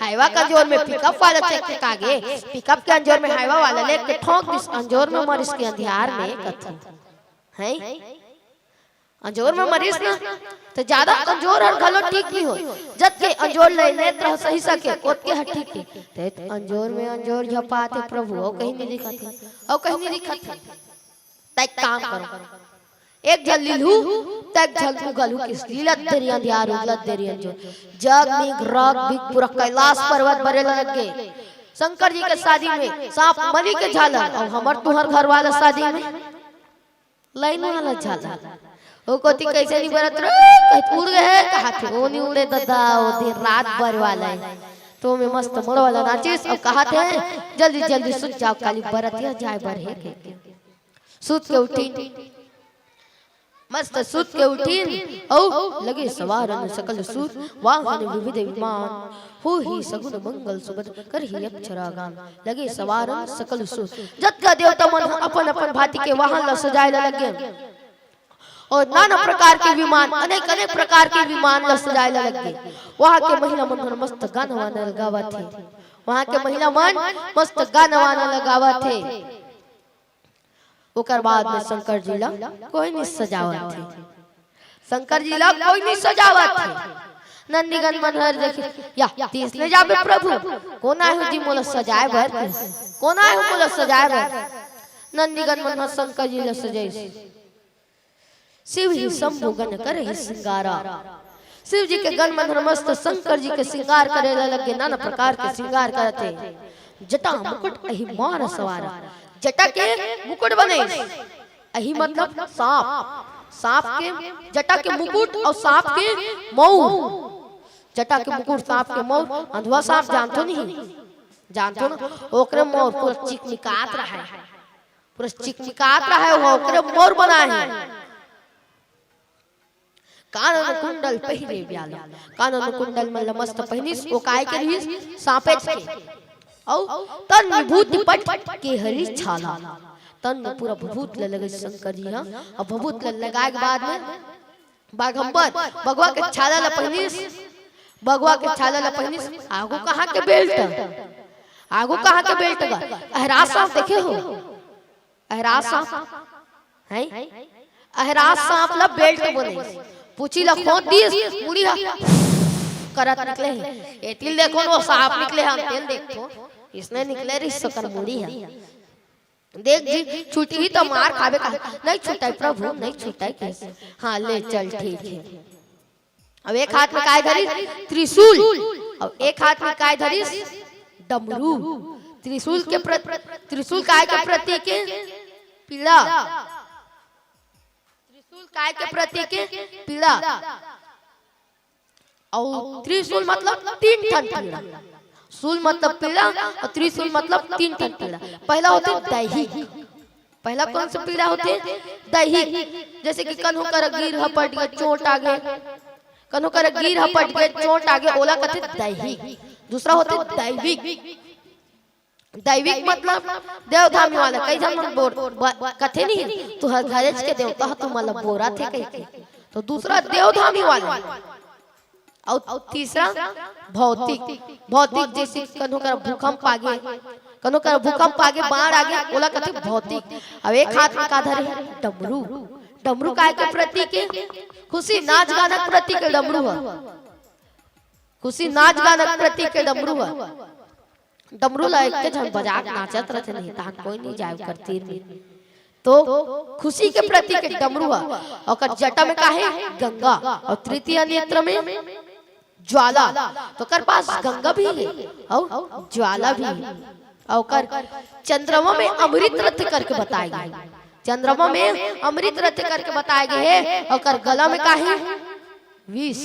हाईवा के अंजोर में पिकअप वाला चेक के कागे, पिकअप के अंजोर में हाईवा वाला लेके ठोंक दिस, अंजोर में मरिस के अंधियार में कथे। हैं? अंजोर में मरिस ना, त ज्यादा अंजोर हर घलो ठीक नहीं होय। जतके अंजोर ले नेत्र ह सही सके, ओतके ह ठीक हे। ते अंजोर में अंजोर झपाथे प्रभु, अउ कहीं नहीं दिखत हे, अउ कहीं नहीं दिखत हे। तै काम करो। एक झन लीलहू, तै एक झन उगलहू किस। लीलत देरी अंधियार, उगलत देरी अंजोर। जग मीघ राग बीघ पूरा कैलाश पर्वत बरे लग गे। शंकर जी के शादी में सांप मनी के झालर, अउ हमर तुंहर घर वाला शादी में लाइन वाला झालर। ओ कोती कैसे नहीं बरत रे, कहीं उड़ गे हे, कहत हे, ओ नहीं उड़े ददा, ओ दिन रात बरे वाला हे। तो में मस्त मड़वा ला नाचिस, अउ कहत हे, जल्दी जल्दी सुत जाव, काली बरतिया जाए बर हे कहिके। सुत के उठिन, मस्त सुत के उठिन, अउ लगे सवारन सकल सूर, वाहन विविध विमान, होही सगुन मंगल सुभद, करही अक्षरा गान। लगे सवारन सकल सूर, जतका देवता मन ह अपन अपन भांति के वाहन ला सजाए ला लगे। अउ नाना प्रकार के विमान, अनेक अनेक प्रकार के विमान ला सजाए ला लगे। वहां के महिला मन ह मस्त गाना वाना ला गावत हे, वहां के महिला मन मस्त गाना वाना ला गावत हे। ओकर बाद में शंकर जी ला कोई नहीं सजावत हे, शंकर जी ला कोई नहीं सजावत हे। नंदीगण मन हर देखे, या तीस ले जाबे प्रभु, कोन आए हो जी मोला सजाए बर? कोन आए हो मोला सजाए बर? नंदीगण मन हर शंकर जी ला सजाइस। शिव ही शंभु गण करहि सिंगारा। शिव जी के गण मन हर मस्त शंकर जी के सिंगार करे ला लगे, नाना प्रकार के सिंगार करत हे। जटा मुकुट अहि मार सवारा, जटा के मुकुट बने। अहि मतलब सांप, सांप के जटा के मुकुट अउ सांप के मउर। जटा के मुकुट सांप के मउर, अंधवा सांप जानथो नहीं, जानथो ना, ओकरे मउर पूरा चिकमिकात रहय, पूरा चिकमिकात रहय, ओकरे मउर बनाए हे। कानन कुंडल पहिरे ब्याला, कानन कुंडल मन ल मस्त पहिनिस, ओ काय के रिहिस? सांपेच के। अउ तन विभूति पट के हरी छाला, तन में पूरा भभूत ल लगइस शंकर जी ह। अउ भभूत ल लगाए के बाद में बाघंबर बघवा के छाला ल पहिनिस, बघवा के छाला ल पहिनिस। आगू कहाँ के बेल्ट, आगू कहाँ के बेल्ट गा? अहराज सांप देखे हो? अहराज सांप, हैं? अहराज सांप ला बेल्ट बने, पूछी ला खोद दिस, मुड़ी हा करत निकले हे। एतिल देखो न, वो सांप निकले हे, तेल देखो, इसने निकले रही सकर मुड़ी हा। देख जी, छुटही त मार खाबे का, नहीं छुटाई प्रभु, नहीं छुटाई कैसे? हाँ, ले चल, ठीक है। अब एक हाथ में काय धरिस? त्रिशूल। अब एक हाथ में काय धरिस? डमरू। त्रिशूल के प्र-, त्रिशूल काय के प्रतीक हे? पीड़ा। त्रिशूल काय के प्रतीक हे? पीड़ा। अउ त्रिशूल मतलब तीन ठन पीड़ा। शूल मतलब पीड़ा अउ त्रिशूल मतलब तीन ठन पीड़ा। पहला होथे दैहिक। पहला कौन सा पीड़ा होथे? दैहिक। जैसे कि कन्हू कर गिर हपट गे, चोट आ गे, कन्हू कर गिर हपट गे, चोट आ गे, ओला कथे दैहिक। दूसरा होथे दैविक। दैविक मतलब देवधामी वाला, कई झन मन बोर-, ब-, कथे नहीं, "तू हर घरेच के देवता ह, तू मला बोरा थे," कहिथे। तो दूसरा देवधामी वाला। अउ तीसरा भौतिक। भौतिक जैसे कन्हू कर भूकंप आगे, कन्हू कर भूकंप आगे, बाढ़ आगे, ओला कथे भौतिक। अब एक हाथ में का धरे हे? डमरू। डमरू काय के प्रतीक हे? खुशी नाच गाना के प्रतीक हे डमरू ह। खुशी नाच गाना के प्रतीक हे डमरू ह। डमरू ला एक झन बजा के नाचत रथे, नहीं तहन कोई नहीं जाए ओकर तीर में। तो खुशी के प्रतीक हे डमरू ह। ओकर जटा में का हे? गंगा। अउ तृतीय नेत्र में ज्वाला। तो ओकर पास गंगा भी हे अउ ज्वाला भी हे। अउ ओकर चंद्रमा में अमृत रथ करके बताए गे हे। चंद्रमा में अमृत रथ करके बताए गे हे। ओकर गला में का हे? विष।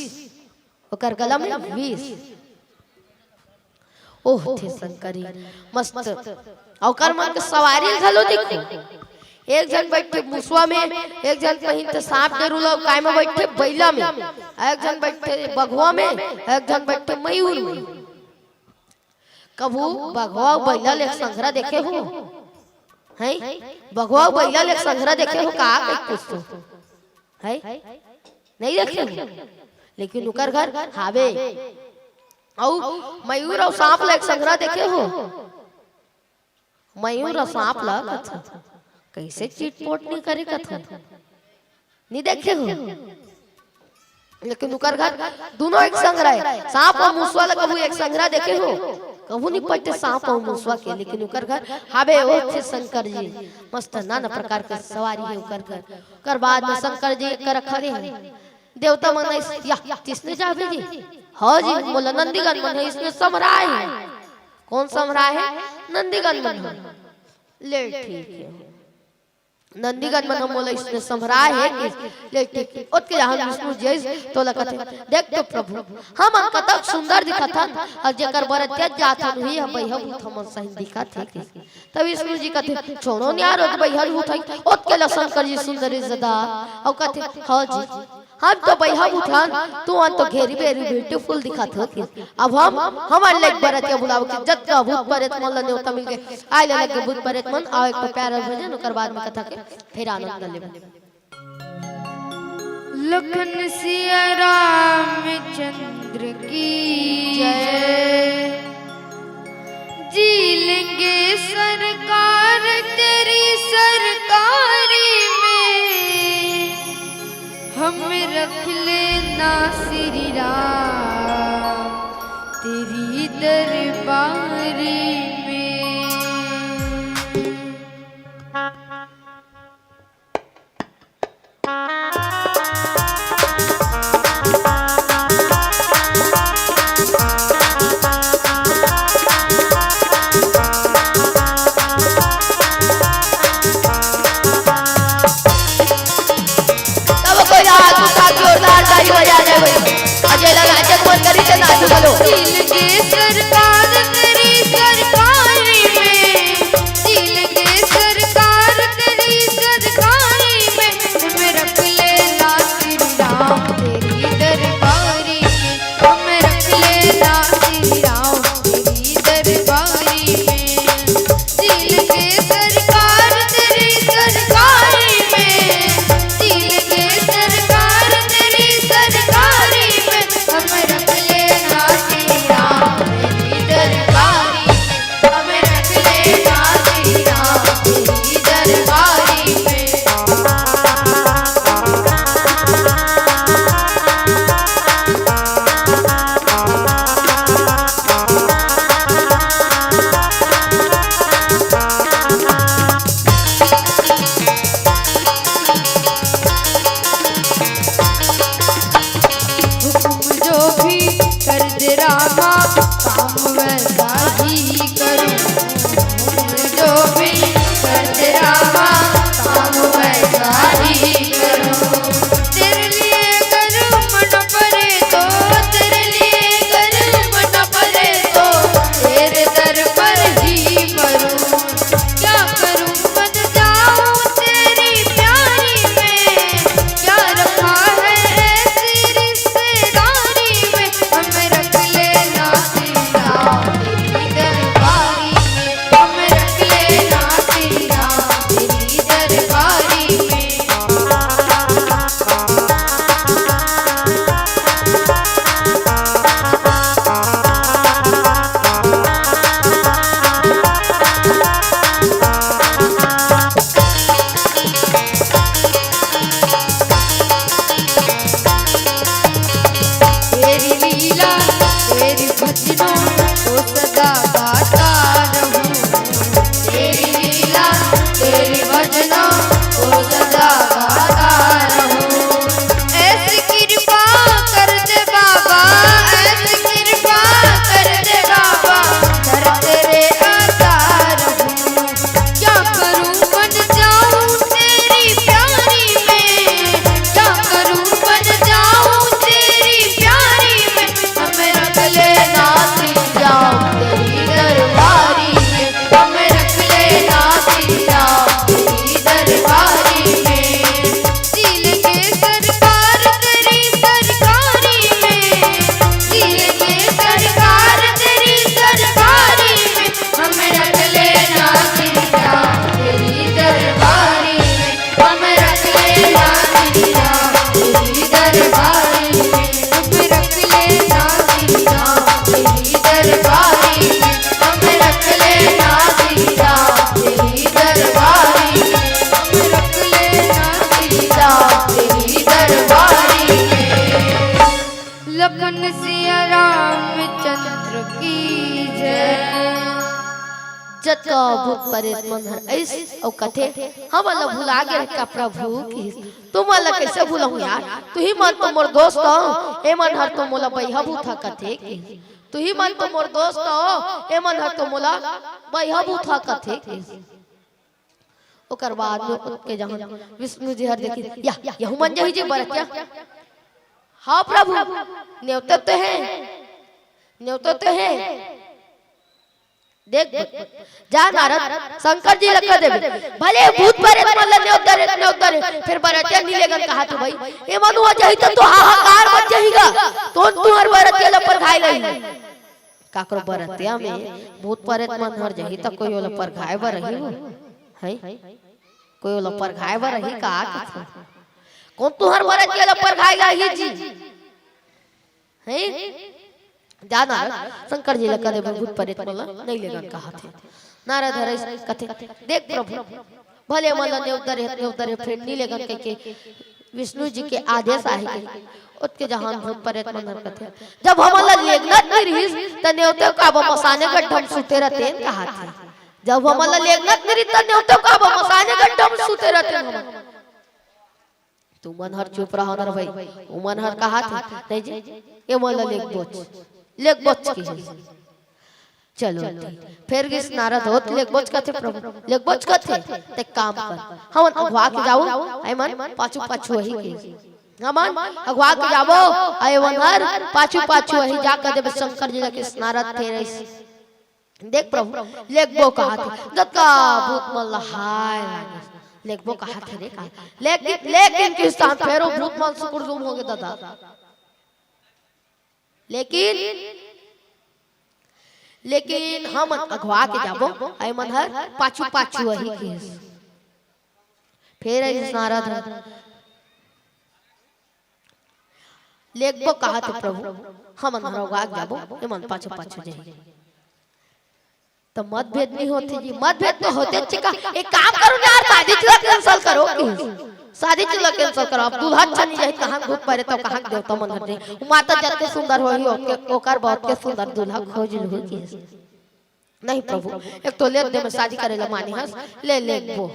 ओकर गला में विष। ओह थे शंकर जी, मस्त। अउ ओकर मन के सवारी घलो देखो, एक झन बइठे मुसवा में, एक झन पहिनथे सांप के रूला, काय में बइठे? बइला में। एक झन बइठे बघवा में, एक झन बइठे मयूर में। कभू बघवा अउ बइला ले संघरा देखे हो? हैं? बघवा अउ बइला ले संघरा देखे हो का? कहीं कुछ तो है, नहीं देखे हो? लेकिन ओकर घर हावे। अउ मयूर अउ सांप ला एक संघरा देखे हो? मयूर अउ सांप ला कथे, कैसे चिटपोट नहीं करे कथे, नहीं देखे हो? लेकिन ओकर घर दुनों एक संघरा हे। सांप अउ मुसवा ला कभू एक संघरा देखे हो? कभू नहीं पटे सांप अउ मुसवा के, लेकिन ओकर घर हावे। ओह थे शंकर जी, मस्त नाना प्रकार के सवारी हे ओकर घर। ओकर बाद में शंकर जी कर खड़े हे, देवता मन आइस, या, तइसने जाबे जी? हाँ जी, मोला नंदीगण मन ह अइसने समराय हे। कौन समराय हे? नंदीगण मन ह। ले ठीक हे, नंदीगण मन ह मोला अइसने समराय हे कि ले ठीक हे। ओतके जहां विष्णु जी आइस त ओला कथे, देख तो प्रभु, हमन कतक सुंदर दिखत हन, अउ जेकर बरतिया जात हन, उही ह बइहा भूत हमन सही दिखत हे कि। तब विष्णु जी कथे, छोड़ो न्यारो, त बइहा भूत हे। ओतके ला शंकर जी सुंदर इज्जतदार अउ कथे, हाँ जी, हम तो बइहा भूत हन, तुमन तो very very beautiful दिखत हो कि। अब हम, हमन ला बरतिया बुलाओ कि जतका भूत प्रेत मन ला नेवता मिल गे, आए ला लगे भूत प्रेत मन, आओ एक ठो प्यारा भजन, ओकर बाद में कथा के फिर आनंद लेबो। लखन सिया रामचंद्र की जय। जी लेंगे सरकार तेरी सरकारी में, हम रख लेना श्री राम तेरी दरबारी में। तब कोई हाथ उठा के जोरदार ताली बजा दे भाई। अजय लाल, अजय फोन करी थे नाचू बोलो। दिल के सरकार तेरी सरकार लखन सिया रामचंद्र की जय। जतका भूत परेत मन हर अइस अउ कथे, "हमन ला भुला गे रहे का प्रभु?" किहिस। "तुमन ला कइसे भुलाहूं यार? तुही मन तो मोर दोस्त हो, एमन हर तो मोला बइहा भूत हा कथे," किहिस। "तुही मन तो मोर दोस्त हो, एमन हर तो मोला बइहा भूत हा कथे," किहिस। ओकर बाद में ओतके जहां विष्णु जी हर देखिस, "या, यहू मन जही जी बरतिया।" "हां प्रभु, नेवता तो हे, नेवता तो हे।" देख, जा नारद, शंकर जी ला कह देबे, भले भूत परेत मन ला नेवता रे, नेवता रे, फेर बरतिया नी लेगन कहाथे भाई। ए मनुआ जही त तो हाहाकार मच जही गा, तोन तुंहर बरतिया ला परघाय गही। काकरो बरतिया में भूत परेत मन हर जही त कोई ओला परघाय बर रही हो? हैं? कोई ओला परघाय बर रही का? कथे, "कोन तुंहर बरतिया ला परघाय गा ही जी?" हैं? जा नारद, शंकर जी ला कह देबे भूत परेत मन ला नइ लेगन कहाथे। नारद हर कथे, "देख प्रभु, भले मन ला नेवता रे, नेवता रे, फेर नी लेगन," कहिके विष्णु जी के आदेश आहे के। ओतके जहां भूत परेत मन हर कथे, "जब हमन ला लेगना नी रिहिस, त नेवते काबर मसाने गड्ढा म सुते रहतेन," कहाथे। "जब हमन ला लेगना नी रिहिस, त नेवते काबर मसाने गड्ढा म सुते रहतेन हमन।" तुमन हर चुप रहो न रे भाई, उमन हर कहाथे, "नहीं जी, एमन ला लेगबोच, लेगबोच," किहिस। चलो, ठीक। फेर गिस नारद होत, "लेगबोच कथे प्रभु, लेगबोच कथे, ते काम कर, हमन अगवा के जाबो, एमन पाछू पाछू आही," किहिस। "हमन अगवा के जाबो, एमन हर पाछू पाछू आही," जा कह देबे शंकर जी ला किहिस नारद, फेर अइस। देख प्रभु, लेगबो कहाथे, जतका भूत मन ला हाय लागे, लेगबो कहाथे रे का। लेकिन, लेकिन किहिस तहां फेर ओ भूत मन सुकुर जुम होगे दादा। लेकिन, लेकिन हमन अगवा के जाबो, एमन हर पाछू पाछू आही किहिस। फेर अइस नारद हर, "लेगबो कहाथे प्रभु, हमन हर अगवा के जाबो, एमन पाछू पाछू जाही।" त मतभेद नहीं होथे जी, मतभेद तो होथे चिका। एक काम करो ना यार, शादी चुला cancel करो, शादी चुला cancel करो। अब दूल्हा अच्छा नहीं जाही, कहां भूत परेत, कहां देवता मन हर जाही। वो माता जतके सुंदर होही, ओतके, ओकर बर ओतके सुंदर दूल्हा खोज लूहू किहिस। "नहीं प्रभु, एक तो लेत दे में शादी करे ला माने हस, ले लेगबो।"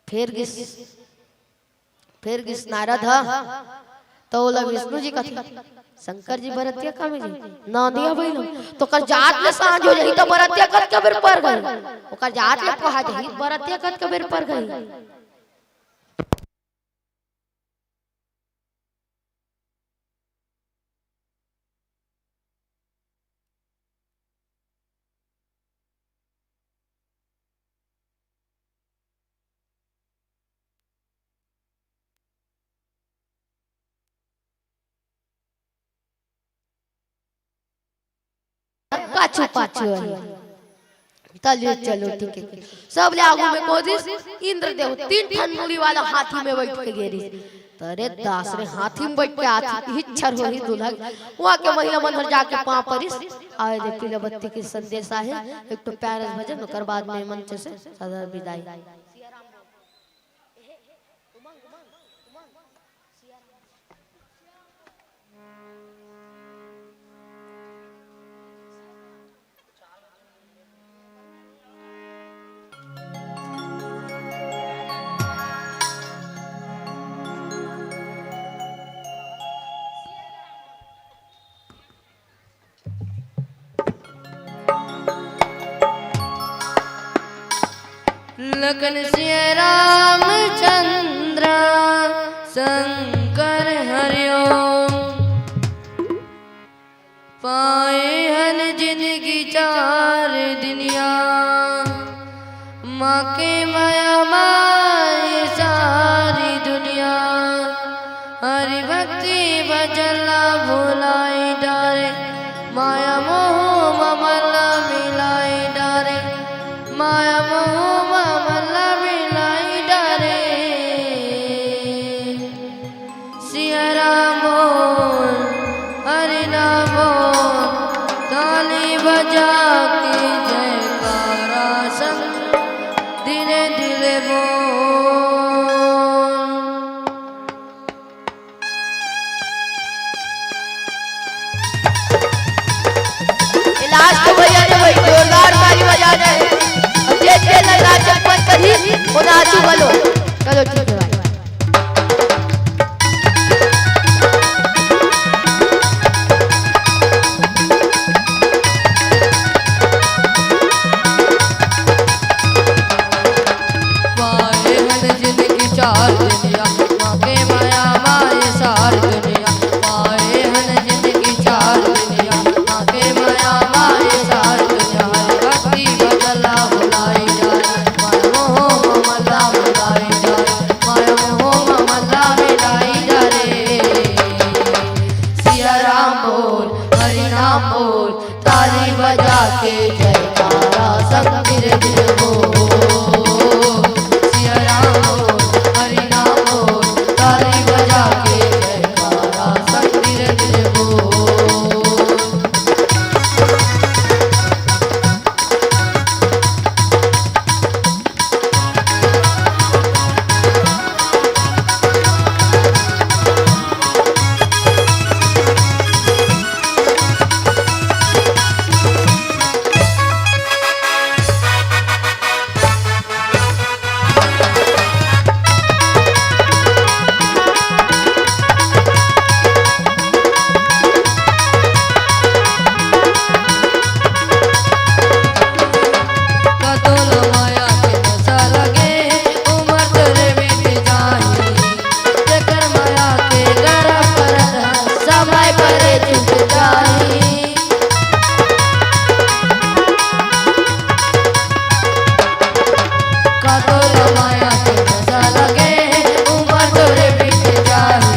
फेर गिस, फेर गिस नारद ह, त ओला विष्णु जी कथे, "शंकर जी बरतिया कामे जी, ना दिया भइलो, तो ओकर जात ले सांझ हो जाही, त बरतिया कतका बेर पर गही, ओकर जात ले पहा जाही, बरतिया कतका बेर पर गही।" पाछू पाछू आही। त ले चलो, ठीक हे। सबले आगू में कोन रिहिस? इंद्रदेव, तीन ठन मुड़ी वाला हाथी में बइठ के गे रिहिस। त रे दास रे, हाथी में बइठ के आथे, इच्छर होही दुल्हा। उहां के महिला मन हर जाके पांव परिस। आए दे पीला बत्ती के संदेश आहे, एक ठो प्यारा भजन, ओकर बाद में मंच से सदर विदाई। लखन सिया रामचंद्र शंकर हरिओम। पाए हन जिनगी चार दुनिया, माँ के मया माए सारी दुनिया। हरि भक्ति भजन ला भुलाई डारे, माया मोह मा मन ला मिलाई डारे, माया मोह मा मन ला मिलाई डारे। सिया राम बोल, हरि नाम बोल, ताली बजा के जयकारा संग धीरे धीरे बोल। ना चप्पल परी, वो नाचू घलो। चलो ठीक है भाई। पाए हन जिनगी चार दुनिया, माँ के माया माए सार दुनिया। पाए हन जिनगी चार दुनिया, माँ के माया माए सार दुनिया। हरि भक्ति भजला बुलाई जाए, माया मोह ममता बुलाई जाए, माया मोह ममता मिलाई जा रे। सिया राम बोल, हरि नाम बोल, ताली बजा के जयकारा सब धीरे धीरे बोल। सिया राम बोल, हरि नाम बोल, ताली बजा के जयकारा सब धीरे धीरे बोल। कतोल माया के नशा लगे, उमर तोरे मिट जाही। जेकर माया के गरब करत ह, समय परे छूट जाही। कतोल माया के नशा लगे, उमर तोरे मिट जाही।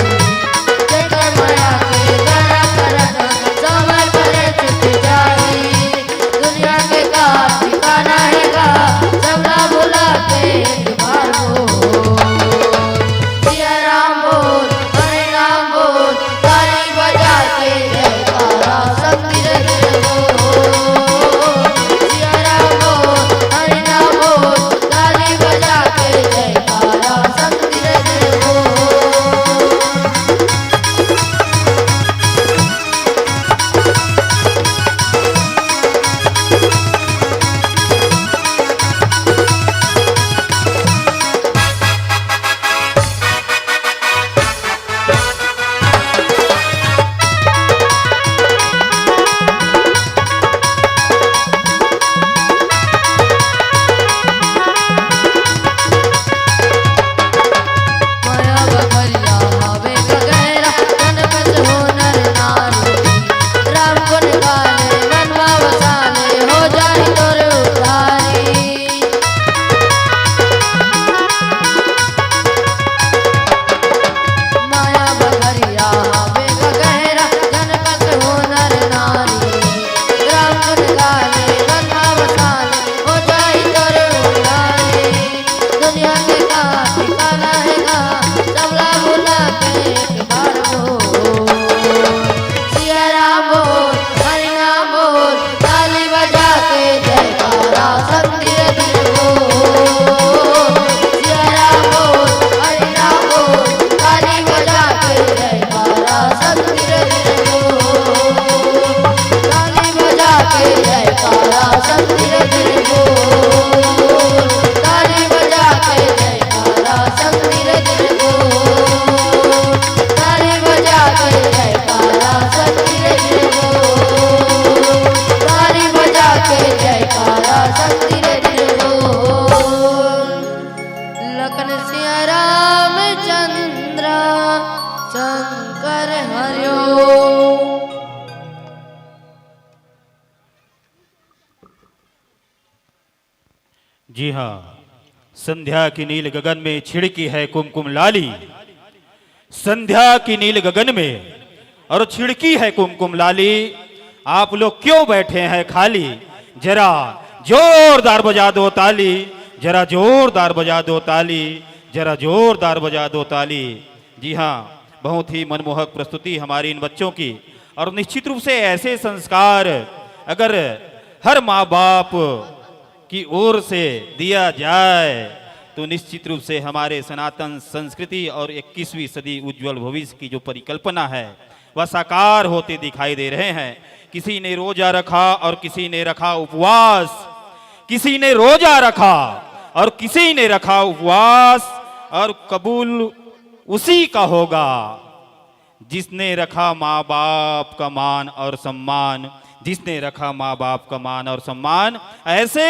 जेकर माया के गरब करत ह, समय परे छूट जाही। दुनिया के का ठिकाना हे गा, सबला भुला के एक बार बोल। सिया राम बोल, हरे राम बोल, ताली बजा के जयकारा सब धीरे धीरे बोल। सिया राम बोल, हरे राम बोल, ताली बजा के जयकारा सब धीरे धीरे बोल। माया बखरिया हवे गगैरा, तन कस हो नर नारी। राम गुण गाले, मनवा वसाले, हो जाई तोर उद्धारी। माया बखरिया हवे गगैरा, तन कस हो नर नारी। राम गुण गाले, मनवा वसाले, हो जाई तोर उद्धारी। दुनिया के का ठिकाना हे गा, सबला भुला के एक बार बोल। सिया राम बोल, हरि नाम बोल, ताली बजा के जयकारा सब धीरे धीरे बोल। सिया राम बोल, हरि नाम बोल, ताली बजा के जयकारा सब धीरे धीरे बोल। ताली बजा के जयकारा सब धीरे धीरे बोल। ताली बजा के जयकारा सब धीरे धीरे बोल। ताली बजा के जयकारा सब धीरे धीरे बोल। ताली बजा के जयकारा सब धीरे धीरे बोल। लखन सिया रामचंद्र शंकर हरिओम। जी हाँ, संध्या की नील गगन में छिड़की है कुमकुम लाली। संध्या की नील गगन में और छिड़की है कुमकुम लाली। आप लोग क्यों बैठे हैं खाली? जरा जोरदार बजा दो ताली, जरा जोरदार बजा दो ताली, जरा जोरदार बजा दो ताली। जी हाँ, बहुत ही मनमोहक प्रस्तुति हमारी इन बच्चों की। और निश्चित रूप से ऐसे संस्कार अगर हर माँ बाप की ओर से दिया जाए, तो निश्चित रूप से हमारे सनातन संस्कृति और इक्कीसवीं सदी उज्जवल भविष्य की जो परिकल्पना है, वह साकार होते दिखाई दे रहे हैं। किसी ने रोजा रखा और किसी ने रखा उपवास, किसी ने रोजा रखा और किसी ने रखा उपवास, और कबूल उसी का होगा जिसने रखा माँ बाप का मान और सम्मान, जिसने रखा माँ बाप का मान और सम्मान। ऐसे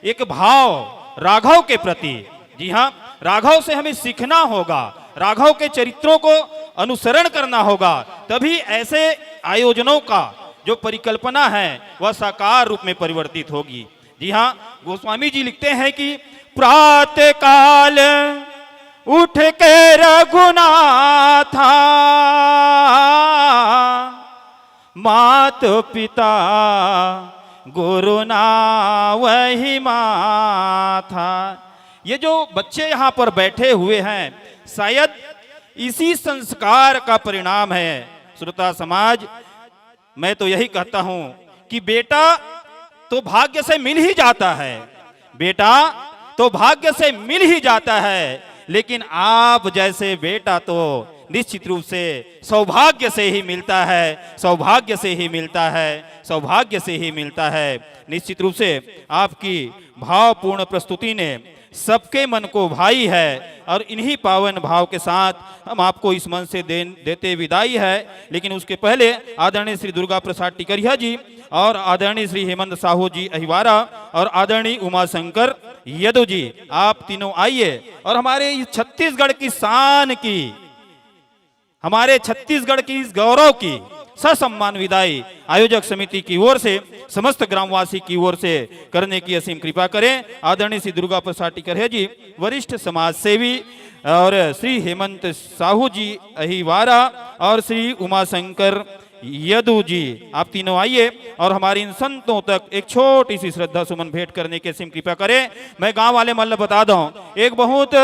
एक भाव राघव के प्रति, जी हाँ, राघव से हमें सीखना होगा, राघव के चरित्रों को अनुसरण करना होगा, तभी ऐसे आयोजनों का जो परिकल्पना है, वह साकार रूप में परिवर्तित होगी। जी हाँ, गोस्वामी जी लिखते हैं कि प्रातः काल उठ के रघुनाथा, मात पिता गुरु ना वही माथा। ये जो बच्चे यहाँ पर बैठे हुए हैं, शायद इसी संस्कार का परिणाम है। श्रोता समाज, मैं तो यही कहता हूं कि बेटा तो भाग्य से मिल ही जाता है, बेटा तो भाग्य से मिल ही जाता है, लेकिन आप जैसे बेटा तो निश्चित रूप से सौभाग्य से ही मिलता है, सौभाग्य से ही मिलता है, सौभाग्य से ही मिलता है। निश्चित रूप से आपकी भावपूर्ण प्रस्तुति ने सबके मन को भाई है और इन्हीं पावन भाव के साथ हम आपको इस मंच से दे, देते विदाई है। लेकिन उसके पहले आदरणीय श्री दुर्गा प्रसाद टिकरिया जी और आदरणीय श्री हेमंत साहू जी अहिवारा और आदरणीय उमाशंकर यदु जी, आप तीनों आइए और हमारे इस छत्तीसगढ़ की शान की, हमारे छत्तीसगढ़ की इस गौरव की ससम्मान विदाई आयोजक समिति की ओर से, समस्त ग्रामवासी की ओर से करने की असीम कृपा करें। आदरणीय श्री दुर्गा प्रसाद टिकरिया जी, वरिष्ठ समाज सेवी, और श्री हेमंत साहू जी अहिवारा और श्री उमाशंकर यदु जी, आप तीनों आइए और हमारे इन संतों तक एक छोटी सी श्रद्धा सुमन भेंट करने की असीम कृपा करें। मैं गांव वाले मन ल बता दूं, एक बहुत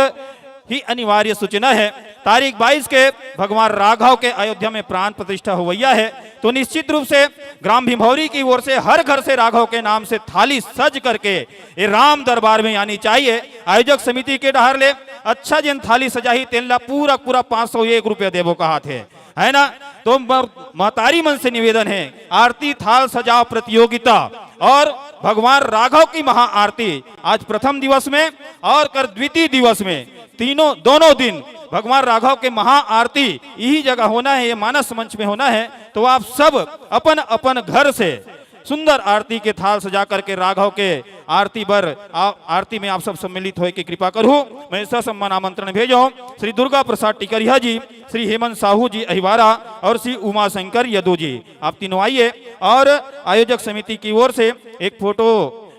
ही अनिवार्य सूचना है। तारीख बाईस के भगवान राघव के अयोध्या में प्राण प्रतिष्ठा हुवैया है, तो निश्चित रूप से ग्राम भिंभौरी की ओर से हर घर से राघव के नाम से थाली सज करके ये राम दरबार में आनी चाहिए। आयोजक समिति के डहर ले अच्छा जेन थाली सजाही, तेन ला पूरा पूरा पाँच सौ एक रुपया देबो कहात हे, है ना? तो म-, महतारी मन से निवेदन है, आरती थाल सजाव प्रतियोगिता और भगवान राघव की महाआरती आज प्रथम दिवस में और कर द्वितीय दिवस में, तीनों, दोनों दिन भगवान राघव के महाआरती यही जगह होना है, ये मानस मंच में होना है। तो आप सब अपन अपन घर से सुंदर आरती के थाल सजा करके राघव के आरती बर आ, आरती में आप सब सम्मिलित होए के कृपा करू। मैं ससम्मान आमंत्रण भेजो श्री दुर्गा प्रसाद टिकरिया जी, श्री हेमंत साहू जी अहिवारा और श्री उमाशंकर यदु जी, आप तीनों आइए। और आयोजक समिति की ओर से एक फोटो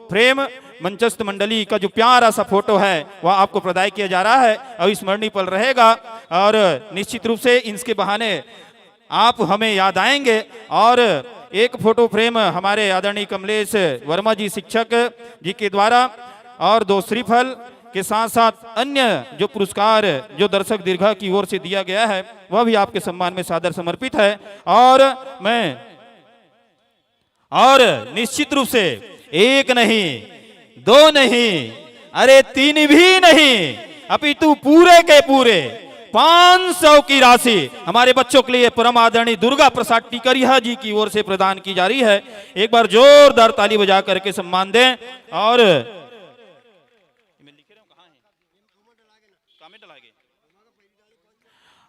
फ्रेम, मंचस्थ मंडली का जो प्यारा सा फोटो है, वह आपको प्रदाय किया जा रहा है और स्मरणीय पल रहेगा। और निश्चित रूप से इसके बहाने आप हमें याद आएंगे। और एक फोटो फ्रेम हमारे आदरणीय कमलेश वर्मा जी शिक्षक जी के द्वारा, और दो श्रीफल के साथ साथ अन्य जो पुरस्कार जो दर्शक दीर्घा की ओर से दिया गया है, वह भी आपके सम्मान में सादर समर्पित है। और मैं, और निश्चित रूप से एक नहीं, दो नहीं, अरे तीन भी नहीं, अपितु पूरे के पूरे पाँच सौ की राशि हमारे बच्चों के लिए परम आदरणीय दुर्गा प्रसाद टिकरिया जी की ओर से प्रदान की जा रही है। एक बार जोरदार ताली बजा करके सम्मान दें। और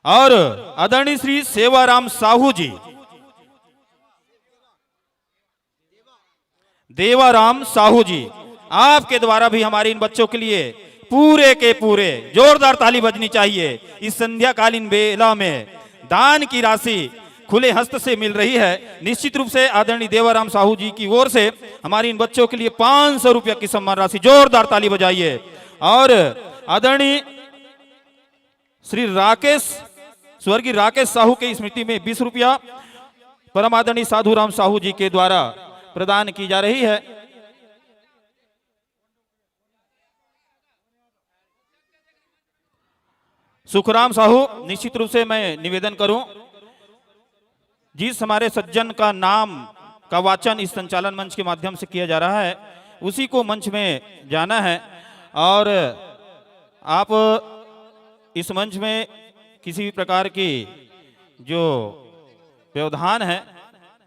और आदरणीय श्री सेवाराम साहू जी, देवाराम साहू जी, आपके द्वारा भी हमारे इन बच्चों के लिए पूरे के पूरे जोरदार ताली बजनी चाहिए। इस संध्याकालीन बेला में दान की राशि खुले हस्त से मिल रही है। निश्चित रूप से आदरणीय देवाराम साहू जी की ओर से हमारे इन बच्चों के लिए पाँच सौ रुपया की सम्मान राशि, जोरदार ताली बजाइए। और आदरणीय श्री राकेश, स्वर्गीय राकेश साहू के स्मृति में बीस रुपया परम आदरणीय साधुराम साहू जी के द्वारा प्रदान की जा रही है। सुखराम साहू, निश्चित रूप से मैं निवेदन करूं, जिस हमारे सज्जन का नाम का वाचन इस संचालन मंच के माध्यम से किया जा रहा है, उसी को मंच में जाना है। और आप इस मंच में किसी भी प्रकार की जो व्यवधान है,